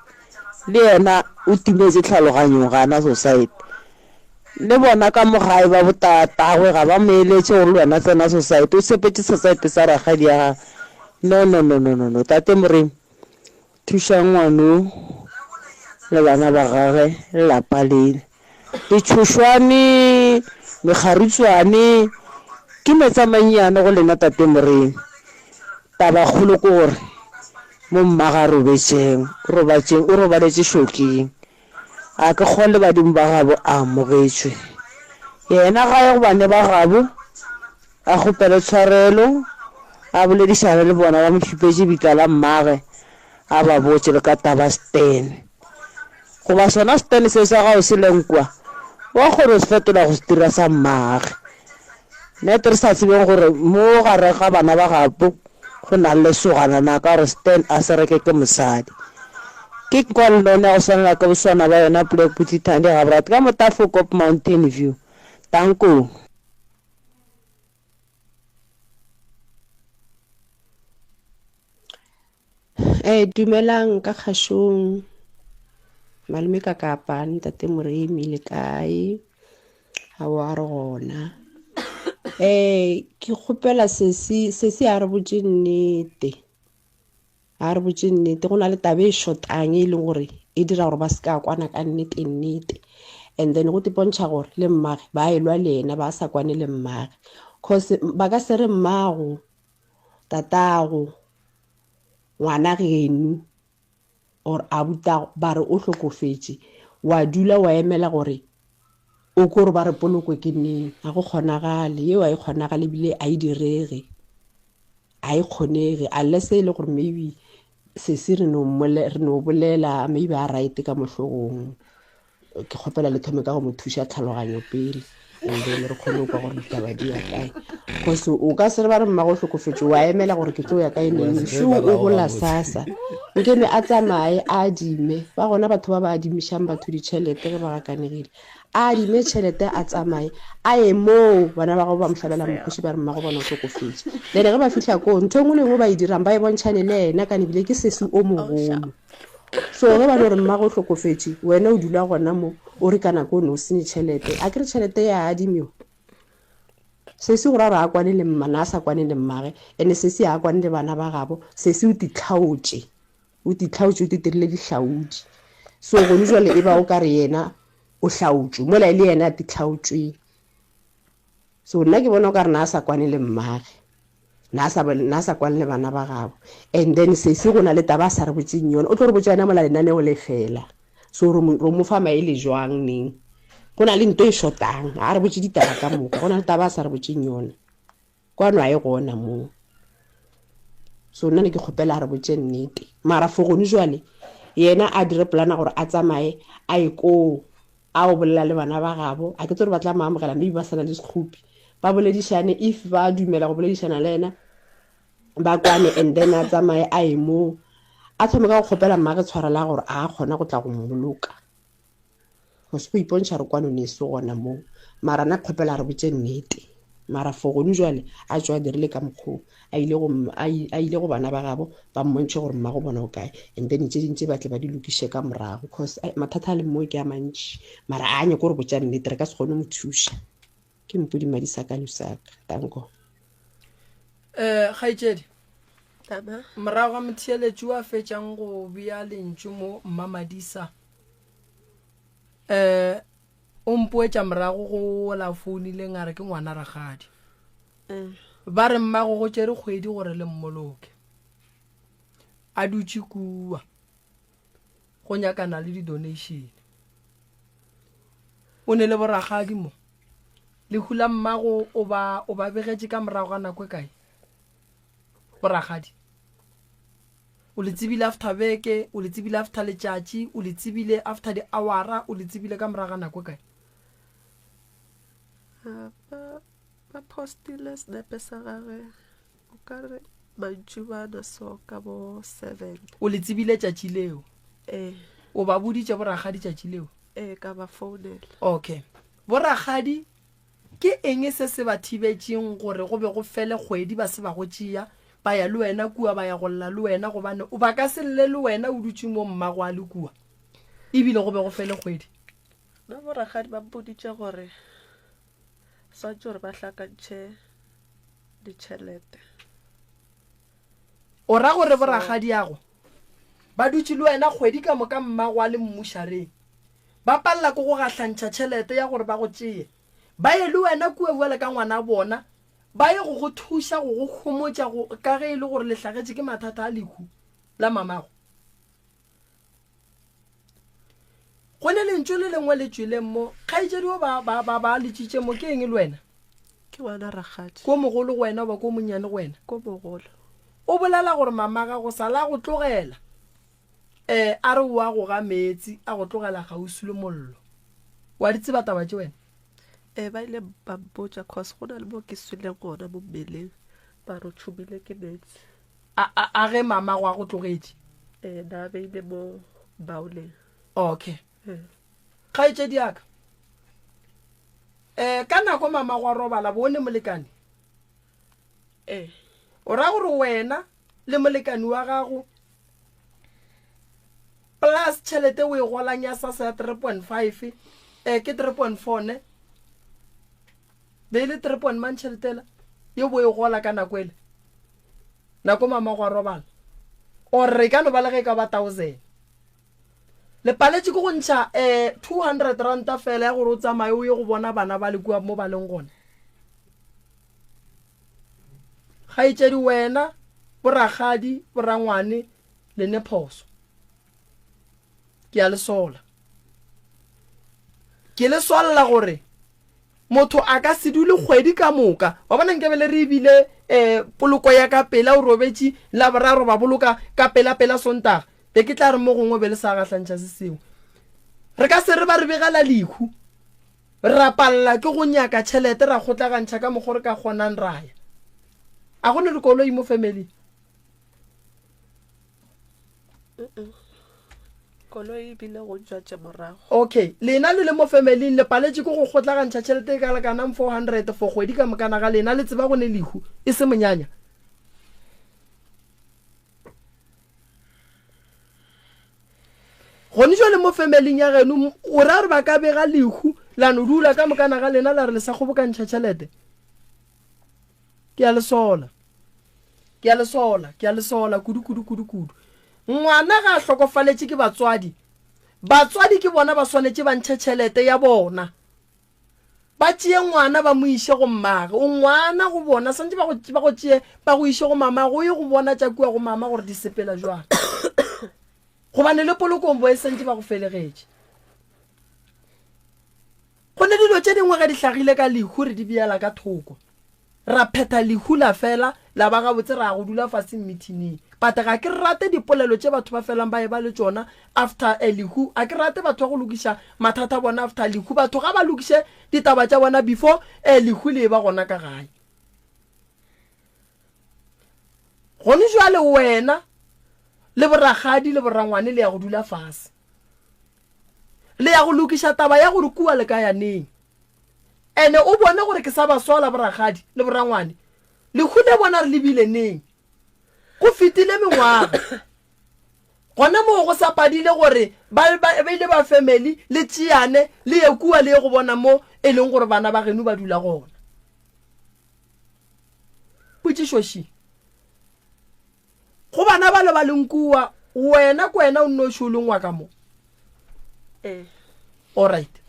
Le yena o timetše tlhaloganyong ga a na society. Le bona ka mo gae ba bo tatagwe ga ba mo eletše gore le wena tsena society. O tshepetše society sa rakgadi ya gagwe. No no no no no no tate Moremi thušang ngwano le bana ba gage le lapa lele. Ditšhošwane, mekgarutswane ke meetse a mannyane go lena tate Moremi. Tabakgolo ke gore mo mmago a robetšeng, o robatšeng, o robaletše šokeng. A ke kgole badimo ba gabo a amogetšwe. Yena ga ye go bane ba gabo, a kgopele tshwarelo, a boledišane le bona, ba mo šupetše bitla la mmage, a ba botše le ka taba Stan. Goba sona Stan se sa gago se leng kwa, wa kgona go se fetola go se dira sa mmage. Net re sa tsebeng gore mo gare ga bana ba gabo go na le lesogana na ka gore Stan a se reke ke mosadi. Ke kwa lone ya go swanela ke boswana ba yona Black Booty Thandi Gaborat ka mo Tafelkop Mountain View. Danko. Eh, dumelang ka kgašong malome ka kapa ntate Moremi le kae ga wa re gona eh ke kgopela sesi sesi a re botše nnete a re botše nnete go na le taba e shotang e leng gore e dira gore ba se ka kwana ka nnete nnete and then go tipontšha gore le mmage ba elwa le yena ba sa kwane le mmage cause ba ka se re mmago tatago ngwana genu or abutago ba re o hlokofetše wa dula wa emela gore o ko re ba re polokwe ke neng ga go kgonagale yeo a e kgonagale ebile a e direge a e kgonege unless e le gore maybe sesi re no re no bolela maybe a right ka mohlogong ke kgopela le thome ka go mo thuša tlhaloganyo pele and then re kgone go kwa gore ditaba di ya kae cause o ka se re ba re mmago hlokofetše wa emela gore ke tlo ya kae neng šo o gola sasa nkene a tsamaye a adime ba gona batho ba ba adimišang batho ditšhelete ge ba gakanegile a adime tšhelete a tsamaye a ye moo bana ba gago ba mo hlabela mokgoši ba re mmago bona o hlokofetše then ge ba fihla koo ntho e nngwe le nngwe ba e dirang ba e bontšhane le ena kane ebile ke sesi o mogolo so ge ba no re mmago o hlokofetše wena o dula gona mo o re ka nako o ne o sene tšhelete a kere tšhelete ya adimiwa sesi go ra gore a kwane le mma na a sa kwane le mmage ene sesi a kwane le bana ba gabo sesi o titlhaotše o titlhaotše o titirile dihlaodi so gone jale e ba o ka re yena o hlaotšwe mola e le yena a titlhaotšweng so nna ke bona o ka re na a sa kwane le mmage na sa na sa kwane le bana ba gabo and then sesi go na le taba a sa re botseng yone o tlo re botsa yona mola lenaneo le fela so re mo fa maele jwang neng go na le nto e shotang a re botse ditaba ka moka go na le taba a sa re botseng yone kwano a e gona moo so nna ne ke kgopela a re botse nnete mara for gone jwale yena a dire polana gore a tsamaye a ye koo a o bolela le bana ba gabo a ke tsore ba tla mo amogela maybe ba sana le sekgopi ba boledišane if ba dumela go boledišana le ena ba kwane and then a tsamaye a ye moo a thome ka go kgopela mmage tshwarela gore a kgona go tla go mmoloka go se go ipontšha re kwano ne se gona moo mara na kgopela re botse nnete mara for gone jwale a tswa dirile ka mokgoo a ile go a ile go bana ba gabo ba mmontšhe gore mmago bona o kae and then tše ding tše batle ba di lokiše ka morago cause mathata a leng mo ke a mantši mara a nyako gore botša nnete re ka se kgone mo thuša ke mpodi madi sa ka lusaka tanko um kgaetšedi morago ga motheeletši wa fetšang go bea lentšu mo mmamadisa um o mpoetša morago go la founileng a re ke ngwana rakgadi mm. Ba re mmago go tšere kgwedi gore le mmoloke. A dutše kua go nyakana le di-donation. O ne le borakgadi mo. Lehu la mmago o ba o ba begetše ka morago ga nako e kae? Borakgadi. O le tsebile after beke, o le tsebile after letšatši, o le tsebile after di-hour-a, o le tsebile ka morago ga nako e kae? Ba postile senepe sa gage o ka re. Mantšibana so ka bo 7. O le tsebile tšatši leo? Ee. O ba boditše borakgadi tšatši leo? Ee, ka ba founela. Okay. Borakgadi ke eng se se ba thibetšeng gore go be go fele kgwedi ba se ba go tšea ba ya le wena kua ba ya go lla le wena gobane ba ka se lle le wena o dutše mo mmago a le kua ebile go be go fele kgwedi? Nna borakgadi ba mpoditše gore swantše gore ba hlakantšhe ditšhelete. O ra gore borakgadiago ba dutše le wena kgwedi ka moka mmago a le mmušareng, ba palela ke go gahlantšha tšhelete ya gore ba go tšee ba ye le wena kua bjale ka ngwana bona, ba ye go go thuša go go homotša go ka ge e le gore le hlagetše ke mathata a lehu la mamago? Go ne lentšu le lengwe le tšweleng mo, kgaetšedi o ba, ba, ba, ba letšitše mo, ke eng le wena? Ke ngwana rakgadi. Ko mogolo go wena goba ko monnyane go wena? Ko mogolo. O bolela gore mama gago sa la go tlogela, eh, a re o a go ga meetse, a go tlogela kgauswi le mollo. Wa di tseba taba tše wena? Eh, ba ile ba mpotša, cause go na le mo ke sweleng gona mo mmeleng, ba re o tšhumile ke meetse. A, a, a ge mama go a go tlogetše? Ee, na beile mo baoleng. Okay. Ee. Kgaetšedi ya ka, eh, ka nako mama go a robala, bo ne molekane? Ee. O ra gore wena le molekane wa gago plus tšhelete o e golang ya SASSA ya 3.5, eh, ke 3.4 ne? Be e le 3 point mang tšhelete ela ye bo e gola ka nako ele? Nako mama go a robala. Or re ka no ba le ge e ka ba thousand. Le paletše ke go ntšha eh 200 ranta fela ya gore o tsamaye o ye go bona bana ba le kua mo ba leng gona. Kgaetšedi wena, borakgadi, borangwane le ne phoso. Ke a le sola. Ke le solla gore Motho a ka se dule kgwedi ka moka. Wa bona, nkabe le re e bile um poloko ya ka pela, o robetše Laboraro ba boloka ka pela-pela Sontaga, be ke tla re mo gongwe be le sa gahlantšha se sengwe. Re ka se re ba re begela lehu, ra palela ke go nyaka tšhelete, ra kgotlagantšha ka mokgo re ka kgonang ra ya. A go ne dikoloi mo family? Koloi e bile go tšwa tše morago. Okay, lena le le mo family-ing le paletše ke go kgotlagantšha tšhelete e ka lekanang 400 for kgwedi ka mokana ga lena, le tseba go ne lehu e se monyanya. Gone jwale mo family-ing ya geno o ra re ba ka bega lehu la no dula ka mokana ga lena la re le sa kgobokantšha tšhelete. Ke a le sola. Ke a le sola, ke a le sola kudu kudu kudu kudu. Ngwana ga a hlokofaletše ke batswadi, batswadi ke bona ba swanetše ba ntšhe tšhelete ya bona. Ba tšee ngwana ba mo iše go mmage. O ngwana go bona, swanetše ba go ba go tšee ba go iše go mamago o ye go bona tša kua go mama gore di sepela jwang. Gobane le polokong bo e santše ba go felegetše. Go ne dilo tše dingwe ge di hlagile ka lehu re di beela ka thoko. Ra phetha lehu la fela la ba gabotse ra ya go dula fase mmithining. But ga ke rate dipolelo tše batho ba felang ba eba le tšona after a lehu. A ke rate batho ba go lokiša mathata a bona after lehu. Batho ga ba lokiše ditaba tša bona before a lehu le eba gona ka gae. Gone jwale wena le borakgadi le borangwane le ya go dula fase. Le ya go lokiša taba ya gore kua le ka ya neng. Ene o bone gore ke sa ba sola borakgadi le borangwane. Lehu le bona re lebile neng? Go fetile mengwaga. Gona moo go sa padile gore ba, ba, ba ile ba family le tšeane le ye kua le ye go bona mo e leng gore bana ba geno ba dula gona. Potšišo še. Go bana bale ba leng kua, wena ke wena o nnoši o leng wa ka mo. Ee. Alright.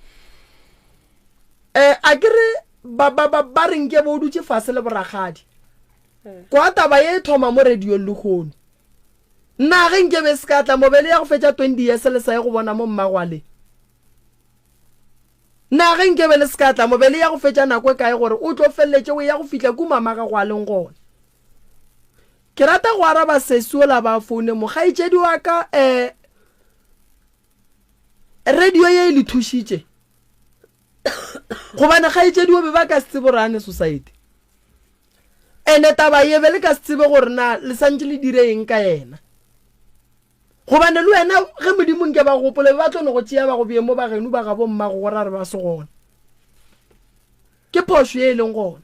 Eh, a ke re ba, ba, ba, ba re nke bo o dutše fase le borakgadi. Ee. Kwa taba ye e thoma mo radiong lehono. Nna ge nke be se ka tla mo be le ya go fetša 20 years le sa ye go bona mo mmagwale. Na ge nke be le se ka tla mo be le ya go fetša nako e kae gore o tlo feleletše o ya go fihla ku mama gago a leng gona. Ke rata go araba sesi ola ba foune mo kgaetšedi wa ka eh radio ye e le thušitše gobane kgaetšedi o be ba ka se tsebe gore a ne society. Ene taba ye be le ka se tsebe gore na le santše le dire eng ka yena. Gobane le wena ge Modimo nke ba gopole be ba tlo no go tšea ba go bee mo ba geno ba gabo mmago gore a re ba se gona. Ke phošo ye e leng gona.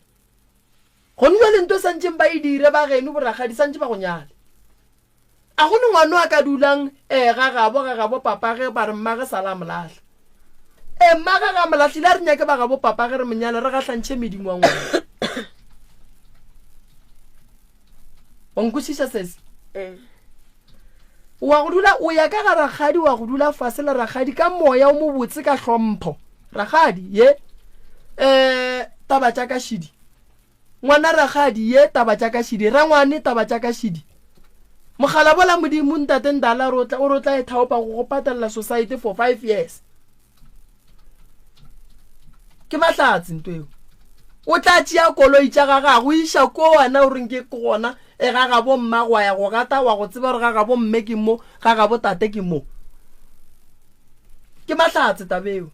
Gone jwale nto e santšeng ba e dire ba geno borakgadi santše ba go nyale. A go ne ngwano a ka dulang eh ga gabo ga gabo papa ge ba re mmage sala a mo lahla. Eh mmage ga mo lahlile a re nyake ba gabo papa ge re mo nyale re gahlantšhe medimo wa ngwana. Wa nkwešiša sesi? Eh. Wa go dula o ya ka ga rakgadi wa go dula fase le rakgadi ka moya o mobotse ka hlompho. Rakgadi ye eh taba tša ka šidi. Ngwana rakgadi ye taba tša ka šidi. Rangwane taba tša ka šidi. Mogala bola modimo ntate ndala re otla o re o tla e thaopa go go patalela society for 5 years. Ke mahlatse nto eo. O tla tšea koloi tša ga gagwe iša ko wena o reng ke gona e ga gabo mma go ya go gata wa go tseba gore ga gabo mme ke mo ga gabo tate ke mo. Ke mahlatse tabeo.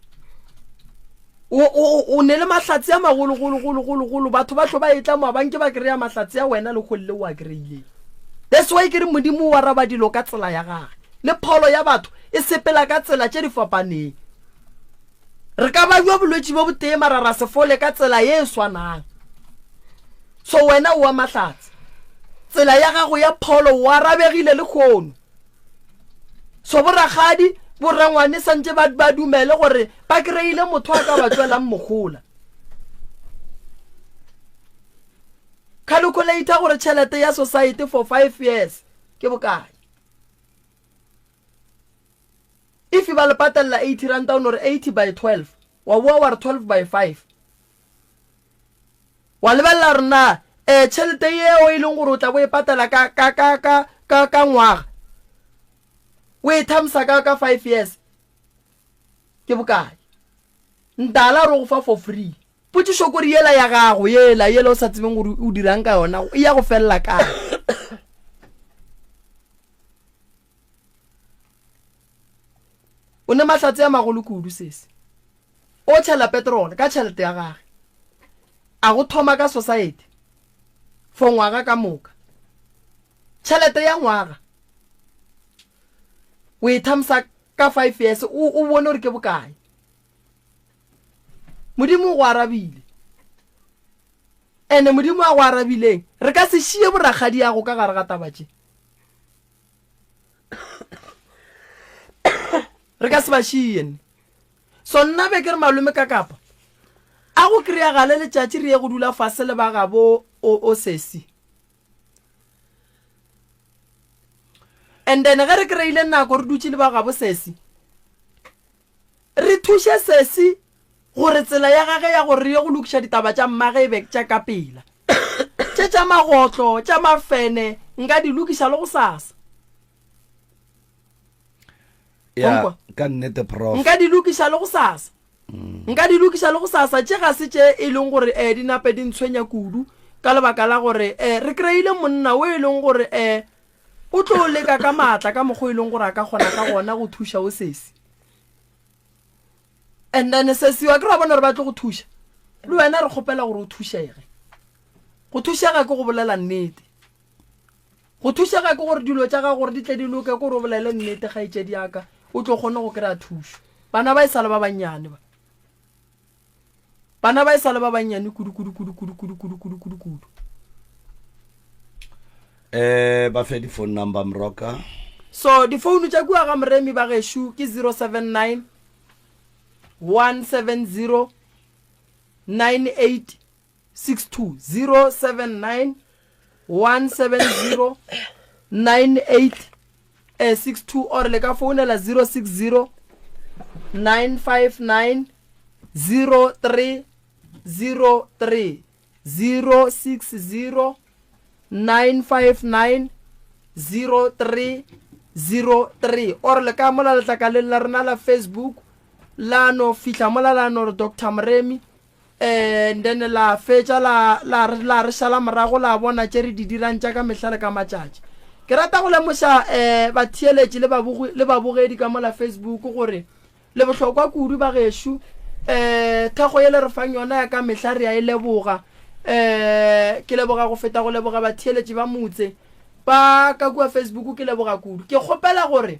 O, o, o ne le mahlatse a magologologologologolo batho ba hlo ba etla mo ba nke ba kry-a mahlatse a wena le kgolle o a kry-ileng. That's why ke re Modimo o araba dilo ka tsela ya gage. Le pholo ya batho e sepela ka tsela tše di fapaneng. Re ka babja bolwetši bo botee mara ra se fole ka tsela ye e swanang. So wena o wa mahlatse. Tsela ya gago ya pholo o arabegile lehono. So borakgadi, borangwane santše ba, ba dumele gore ba kry-ile motho a ka ba tšwelang mohola. Calculator gore tšhelete ya society for 5 years ke bokae. If ba le patalela 80 ranta o no re 80 by 12, wa boa wa re 12 by 5. Wa lebelela gore na eh tšhelete yeo e leng gore o tla bo e patela ka ka ka ka ka ka ngwaga o e thamsa ka ka 5 years ke bokae. Ntala re go fa for free. Potšišo kore yela ya gago yela yela o sa tsebeng gore o dirang ka yona e ya go felela kae. O ne mahlatse a magolo kudu sesi. O tšhela petrol ka tšhelete ya gage. A go thoma ka society for ngwaga ka moka. Tšhelete ya ngwaga o e thamsa ka 5 years o o bone gore ke bokae. Modimo o go arabile. Ene Modimo a go arabileng re ka se šie borakgadi yago ka gare ga taba tše. Re ka se ba šie nne. So nna be ke re malome ka kapa a go kry-agale letšatši re ye go dula fase le ba gabo o, o sesi. And then ge re kry-ile nako re dutše le ba gabo sesi, re thuše sesi gore tsela ya gage ya gore re ye go lokiša ditaba tša mmage e be tša ka pela. Tše tša magotlo, tša mafene nka di lokiša le gosasa. Ya, ka nnete prof. Nka di lokiša le gosasa. Nka di lokiša le gosasa. Tše ga se tše e leng gore eh di nape di ntshwenya kudu ka lebaka la gore eh re kry-ile monna o e leng gore eh o tlo leka ka maatla ka mokgwa e leng gore a ka kgona ka gona go thuša o sesi. And then sesi wa ke ra bona gore ba tlo go thuša. Le wena re kgopela gore o thušege. Go thušega ke go bolela nnete. Go thušega ke gore dilo tša gago gore di tle di loke ke gore o bolele nnete kgaetšedi ya ka o tlo kgone go kry-a thušo. Bana ba e sa le ba bannyane ba. Bana ba e sa le ba bannyane kudu kudu kudu kudu kudu kudu kudu kudu kudu. Eh ba fe di phone number mroka. So difounu tša kua ga Moremi ba gešo ke 079 170 98 62 079 170 98 62 or le ka founela 060 959 03 03 060 959 03 03 or le ka mola letlakaleng la rena la Facebook la no fihla mola la no re Doctor Moremi And then la fetša la, la, la re šala morago la bona tše re di dirang tša ka mehla le ka matšatši. Ke rata go lemoša um batheeletši le babogi, le babogedi ka mola Facebook gore le bohlokwa kudu bagešo. Um thekgo ye le re fang yona ya ka mehla re a e leboga. Um um ke leboga go feta go leboga batheeletši ba motse ba ka kua Facebook ke leboga kudu. Ke kgopela gore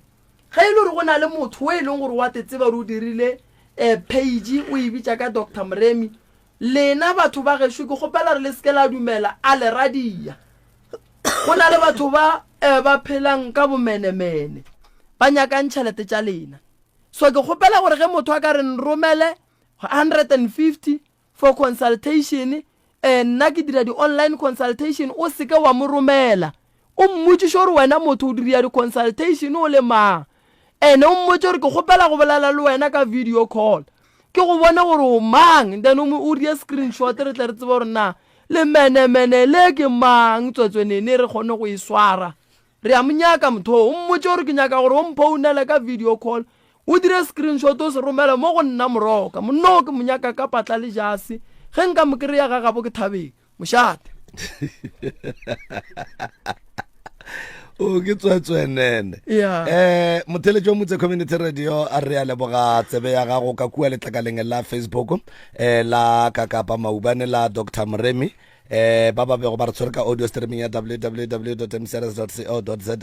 ge e le gore go na le motho o e leng gore wa te tseba gore o dirile um page o e bitša ka Doctor Moremi, lena batho ba gešo ke kgopela gore le se ke la dumela a le radia. Go na le batho ba um ba phelang ka bomenemene ba nyakang tšhelete tša lena. So ke kgopela gore ge motho a ka re nromele 150 for consultation, eh, nna ke dira di-online consultation, o seke wa mo romela. O mmotšiše gore wena motho o dira di-consultation o le mang. Ene o mmotše gore ke kgopela go bolela le wena ka video call. Ke go bone gore o mang, then o o die screenshot re tle re tsebe gore na lemenemene le ke mang tswetswenene re kgone go e swara. Re a mo nyaka motho o. O mmotše gore ke nyaka gore o mphounele ka video call, o dire screenshot o se romele mo go nna Moroka. Monna o ke mo nyaka ka patla le jase. Ge nka mo kry-a ga gabo ke thabeng. Mošate. O ke tswetswenene. Yeah. Eh motheletši wa Motse Community Radio a re a leboga tsebe ya gago ka kua letlakaleng la Facebook eh la Kakapa Maubane la Dr Moremi eh ba ba bego ba re tshwere ka audio streaming ya www.mcrs.co.za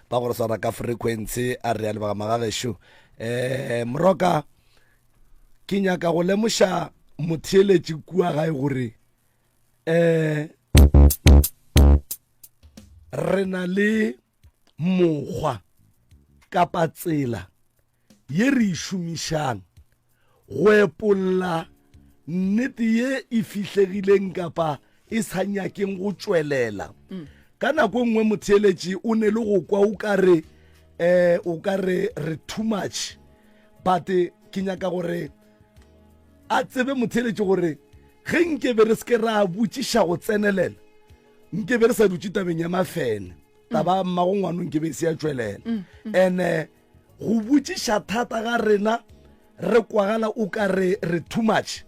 ba go re swara ka frequency a re a leboga magagešo eh moroka ke nyaka go lemoša motheeletši kua gae gore eh re na le mokgwa kapa tsela ye re e šomišang go epolla nnete ye e fihlegileng kapa e sa nyakeng go tšwelela. Ka nako e nngwe motheeletši o ne le go kwa o ka re um o ka re re too much but ke nyaka gore a tsebe motheeletši gore ge nke be re se ke ra botšiša go tsenelela nke be re sa dutše tabeng ya mafene taba mmago ngwano nke be e se ya tšwelela and Go botšiša thata ga rena re kwagala o ka re re too much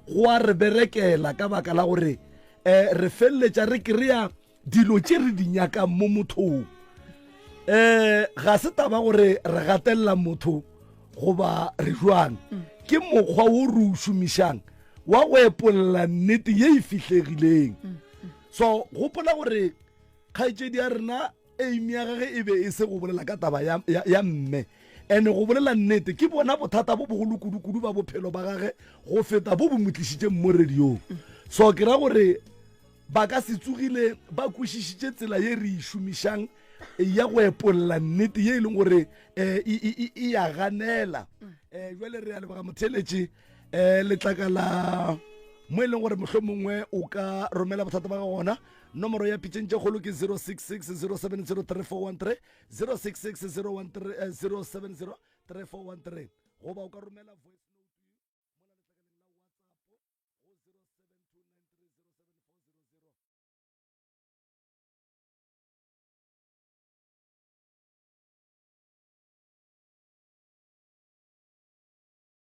go a re berekela ka baka la gore um re feleletša re kry-a dilo tše re di nyakang mo mothong. Um ga se taba gore re gatelela motho goba re jwang, ke mokgwa wo re o šomišang wa go epolla nnete ye e fihlegileng. So gopola gore kgaetšedi ya rena Aim ya gage e be e se go bolela ka taba ya, ya, ya mme. Ene go bolela nnete, ke bona bothata bo bogolo kudu-kudu ba bophelo ba gage go feta bo bo mo tlišitšeng mo radiong. So ke ra gore ba ka se tsogile ba kwešišitše tsela ye re e šomišang ya go epolla nnete ye e leng gore um e, e ya ganela. Um jwale re a leboga motheeletši um letlakala mo e leng gore mohlomongwe o ka romela bothata ba gago gona. Nomoro ya pitšeng tše kgolo ke 066 070 3413, 066 070 3413, goba o ka romela voice note mola letlakaleng la WhatsApp go 0729307402.